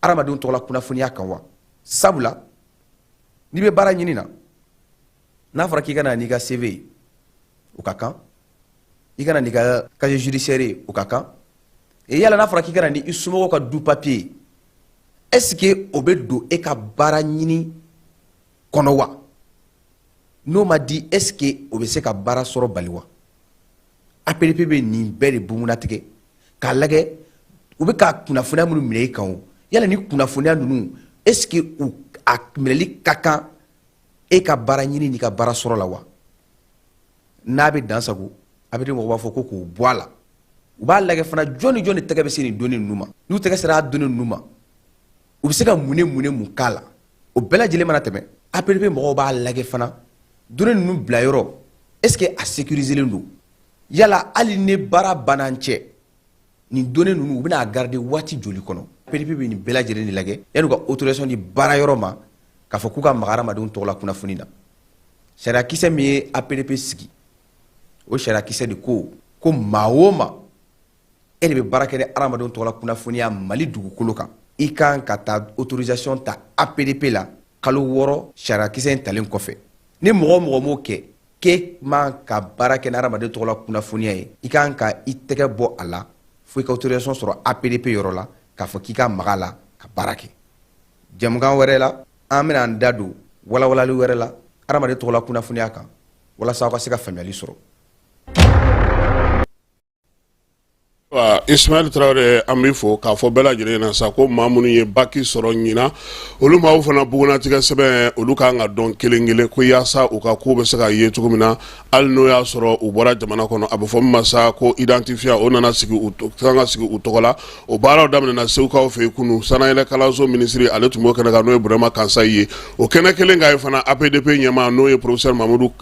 Speaker 15: hadamadenw tɔgɔla kunnafoniya kan wa? Sabula n'i bɛ baara ɲini na, n'a fɔra k'i ka na n'i ka CV ye, o ka kan. I ka na n'i ka casier judiciaire ye, o ka kan. E yala n'a fɔra k'i ka na ni i somɔgɔw ka du papier ye, est ce que o bɛ don e ka baara ɲini kɔnɔ wa? N'o ma di, est ce que o bɛ se ka baara sɔrɔ bali wa? APDP bɛ nin bɛɛ de bugunnatigɛ k'a lajɛ, u bɛ ka kunnafoniya minnu minɛ i kan, o yala ni kunnafoniya ninnu, est ce que u a minɛli ka kan e ka baara ɲini n'i ka baara sɔrɔ la wa? N'a bɛ dan sago, APDP mɔgɔw b'a fɔ ko k'o bɔ a la. U b'a lajɛ fana jɔn ni jɔn de tɛgɛ bɛ se nin données ninnu ma. N'u tɛgɛ sera a données ninnu ma, u bɛ se ka mun ni mun ni mun k'a la? O bɛɛ lajɛlen mana tɛmɛ, APDP mɔgɔw b'a lajɛ fana données ninnu bila yɔrɔ, est ce que a sécuriselen don? Yala hali ni baara banna an cɛ, nin données ninnu, u bɛna a garder waati joli kɔnɔ? APDP bɛ nin bɛɛ lajɛlen de lajɛ yanni u ka autorisation di baara yɔrɔ ma k'a fɔ k'u ka maga hadamadenw tɔgɔla kunnafoni na. Sariyakisɛ min ye APDP sigi, o sariyakisɛ de ko ko maa o maa, e de bɛ baara kɛ ni hadamadenw tɔgɔla kunnafoniya Mali dugukolo kan, i kan ka taa autorisation ta APDP la kalo 6 sariyakisɛ in talen kɔfɛ. Ni mɔgɔ o mɔgɔ m'o kɛ, k'e man ka baara kɛ ni hadamaden tɔgɔla kunnafoniya ye, i kan ka i tɛgɛ bɔ a la fo i ka autorisation sɔrɔ APDP yɔrɔ la k'a fɔ k'i ka maga a la ka baara kɛ. Jɛmukan wɛrɛ la, an bɛna an da don walawalali wɛrɛ la hadamaden tɔgɔla kunnafoniya kan walasa aw ka se ka faamuyali sɔrɔ.
Speaker 10: Ismaël Traoré, an b'i fo k'a fɔ bɛɛ lajɛlen na sa ko maa minnu ye baki sɔrɔ ɲinan, olu maaw fana bugunnatigɛ sɛbɛn, olu kan ka dɔn kelen kelen ko yaasa u ka ko bɛ se ka ye cogo min na, hali n'o y'a sɔrɔ u bɔra jamana kɔnɔ. A bɛ fɔ min ma sa ko identifiant, o nana sigi u kan ka sigi u tɔgɔ la. O baaraw daminɛna Segukaw fɛ yen kunun. Sanayɛlɛ kalanso minisiri, ale tun b'o kɛnɛ kan, n'o ye Burama Kansayi ye. O kɛnɛ kelen kan ye fana, APDP ɲɛmaa, n'o ye professeur Mamadu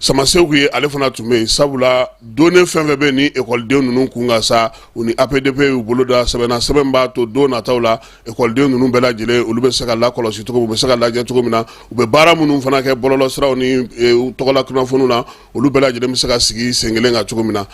Speaker 10: Samaseku ye, ale fana tun bɛ yen, sabula données fɛn fɛn bɛ ni ekɔliden ninnu kun kan sa, u ni APDP y'u bolo da sɛbɛn na, sɛbɛn b'a to don nataw la ekɔliden ninnu bɛɛ lajɛlen olu bɛ se ka lakɔlɔsi cogo min, u bɛ se ka lajɛ cogo min na, u bɛ baara minnu fana kɛ bɔlɔlɔsiraw ni tɔgɔla kunnafoniw na, olu bɛɛ lajɛlen bɛ se ka sigi sen kelen kan cogo min na.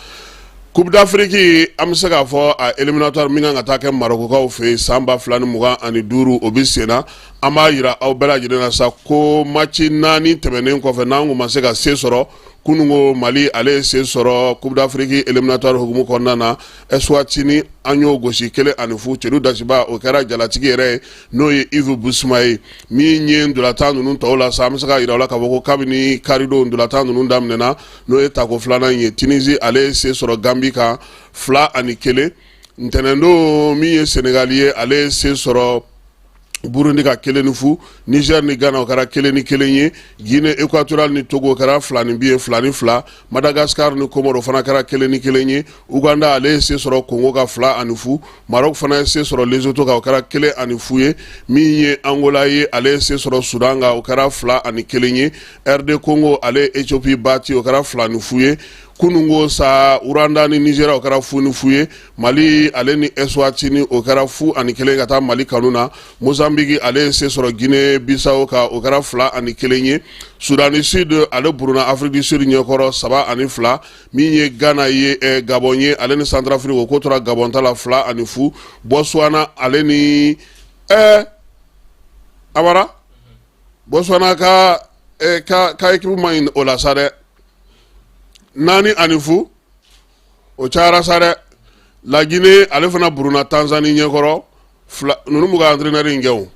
Speaker 10: Coupe d'Afrique, an bɛ se k'a fɔ a éliminatoire min kan ka taa kɛ Marokokaw fɛ yen san 2025, o bɛ sen na. An b'a yira aw bɛɛ lajɛlen na sa ko match 4 tɛmɛnen kɔfɛ, n'an kun ma se ka se sɔrɔ kununko, Mali ale ye se sɔrɔ Coupe d'Afrique éliminatoire hukumu kɔnɔna na. Eswatini, an y'o gosi 1-0. Celu Dasiba, o kɛra jalatigi yɛrɛ ye, n'o ye Yves Bissouma ye. Min ye ntolatan ninnu tɔw la sa, an bɛ se k'a yira aw la k'a fɔ ko kabini karidon ntolatan ninnu daminɛna, n'o ye tako filanan ye, Tunisie ale ye se sɔrɔ Gambie kan 2-1. Ntɛnɛndon, min ye Sénégal ye, ale ye se sɔrɔ Burundi kan 1-0. Niger ni Ghana, o kɛra 1-1 ye. Guinée équatoriale ni Togo, o kɛra fila ni bi ye, 2-2. Madagascar ni Comore, o fana kɛra 1-1 ye. Uganda ale ye se sɔrɔ Congo kan 2-0. Maroc fana ye se sɔrɔ Lesotho kan, o kɛra 1-0 ye. Min ye Angola ye, ale ye se sɔrɔ Sudan kan, o kɛra 2-1 ye. RD Congo ale ye Éthiopie battu, o kɛra 2-0 ye. Kununko sa, Rwanda ni Nigeria, o kɛra 0-0 ye. Mali ale ni Eswatini, o kɛra 0-1 ka taa Mali kanu na. Mozambique ale ye se sɔrɔ Guinée Bissau kan, o kɛra 2-1 ye. Soudan du Sud ale buruna Afrique du Sud ɲɛkɔrɔ 3-2. Min ye Ghana ye, Gabon ye, ale ni Centrafrique, o ko tora Gabon ta la 2-0. Botswana ale ni Amara, Botswana ka équipe man ɲi o la sa dɛ, 4-0, o cayara sa dɛ. La Guinée ale fana buruna Tanzanie ɲɛkɔrɔ fila. Ninnu b'u ka entraîneur in gɛn o,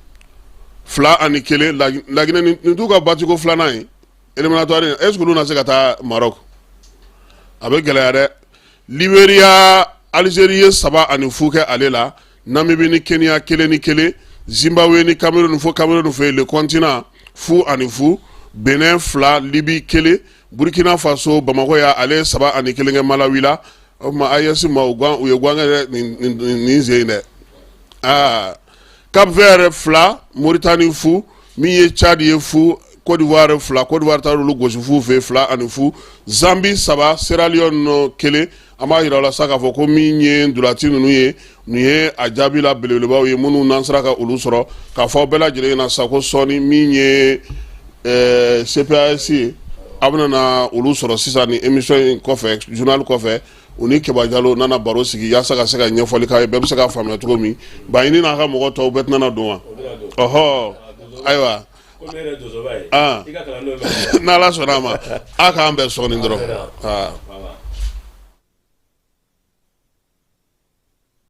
Speaker 10: 2-1. La Guinée, nin t'u ka batiko filanan ye éliminatoire in. Est ce que olu na se ka taa Maroc? A bɛ gɛlɛya dɛ. Liberia, Algérie ye 3-0 kɛ ale la. Namibie ni Kenya, 1-1. Zimbabwe ni Cameroun, fo Cameroun fɛ yen, le continent, 0-0. Benin 2, Libye 1. Burkina Faso, Bamakɔ yan, ale ye 3-1 kɛ Malawi la. O tuma AES ma u gan, u ye gan kɛ dɛ nin sen in dɛ. Aa, Cap Vert 2, Mauritanie 0. Min ye Tchad ye, 0, Côte d'Ivoire 2. Côte d'Ivoire taara olu gosi fu fɛ, 2-0. Zambie 3, Sierra Leone 1. An b'a yira la sa k'a fɔ ko min ye ntolati ninnu ye, nin ye a jaabi la belebelebaw ye minnu n'an sera ka olu sɔrɔ k'a fɔ bɛɛ lajɛlen ɲɛna sa ko sɔɔni min ye CPAS ye, a bɛna na olu sɔrɔ sisan ni émission in kɔfɛ, journal kɔfɛ, u ni Keba Jalo nana baro sigi yaasa ka se ka ɲɛfɔli k'a ye, bɛɛ bɛ se k'a faamuya cogo min. Baɲini n'a ka mɔgɔ tɔw bɛɛ tɛna na don wa? Ɔhɔ, ayiwa, n'Ala sɔnna a ma, a k'an bɛn sɔɔni dɔrɔn.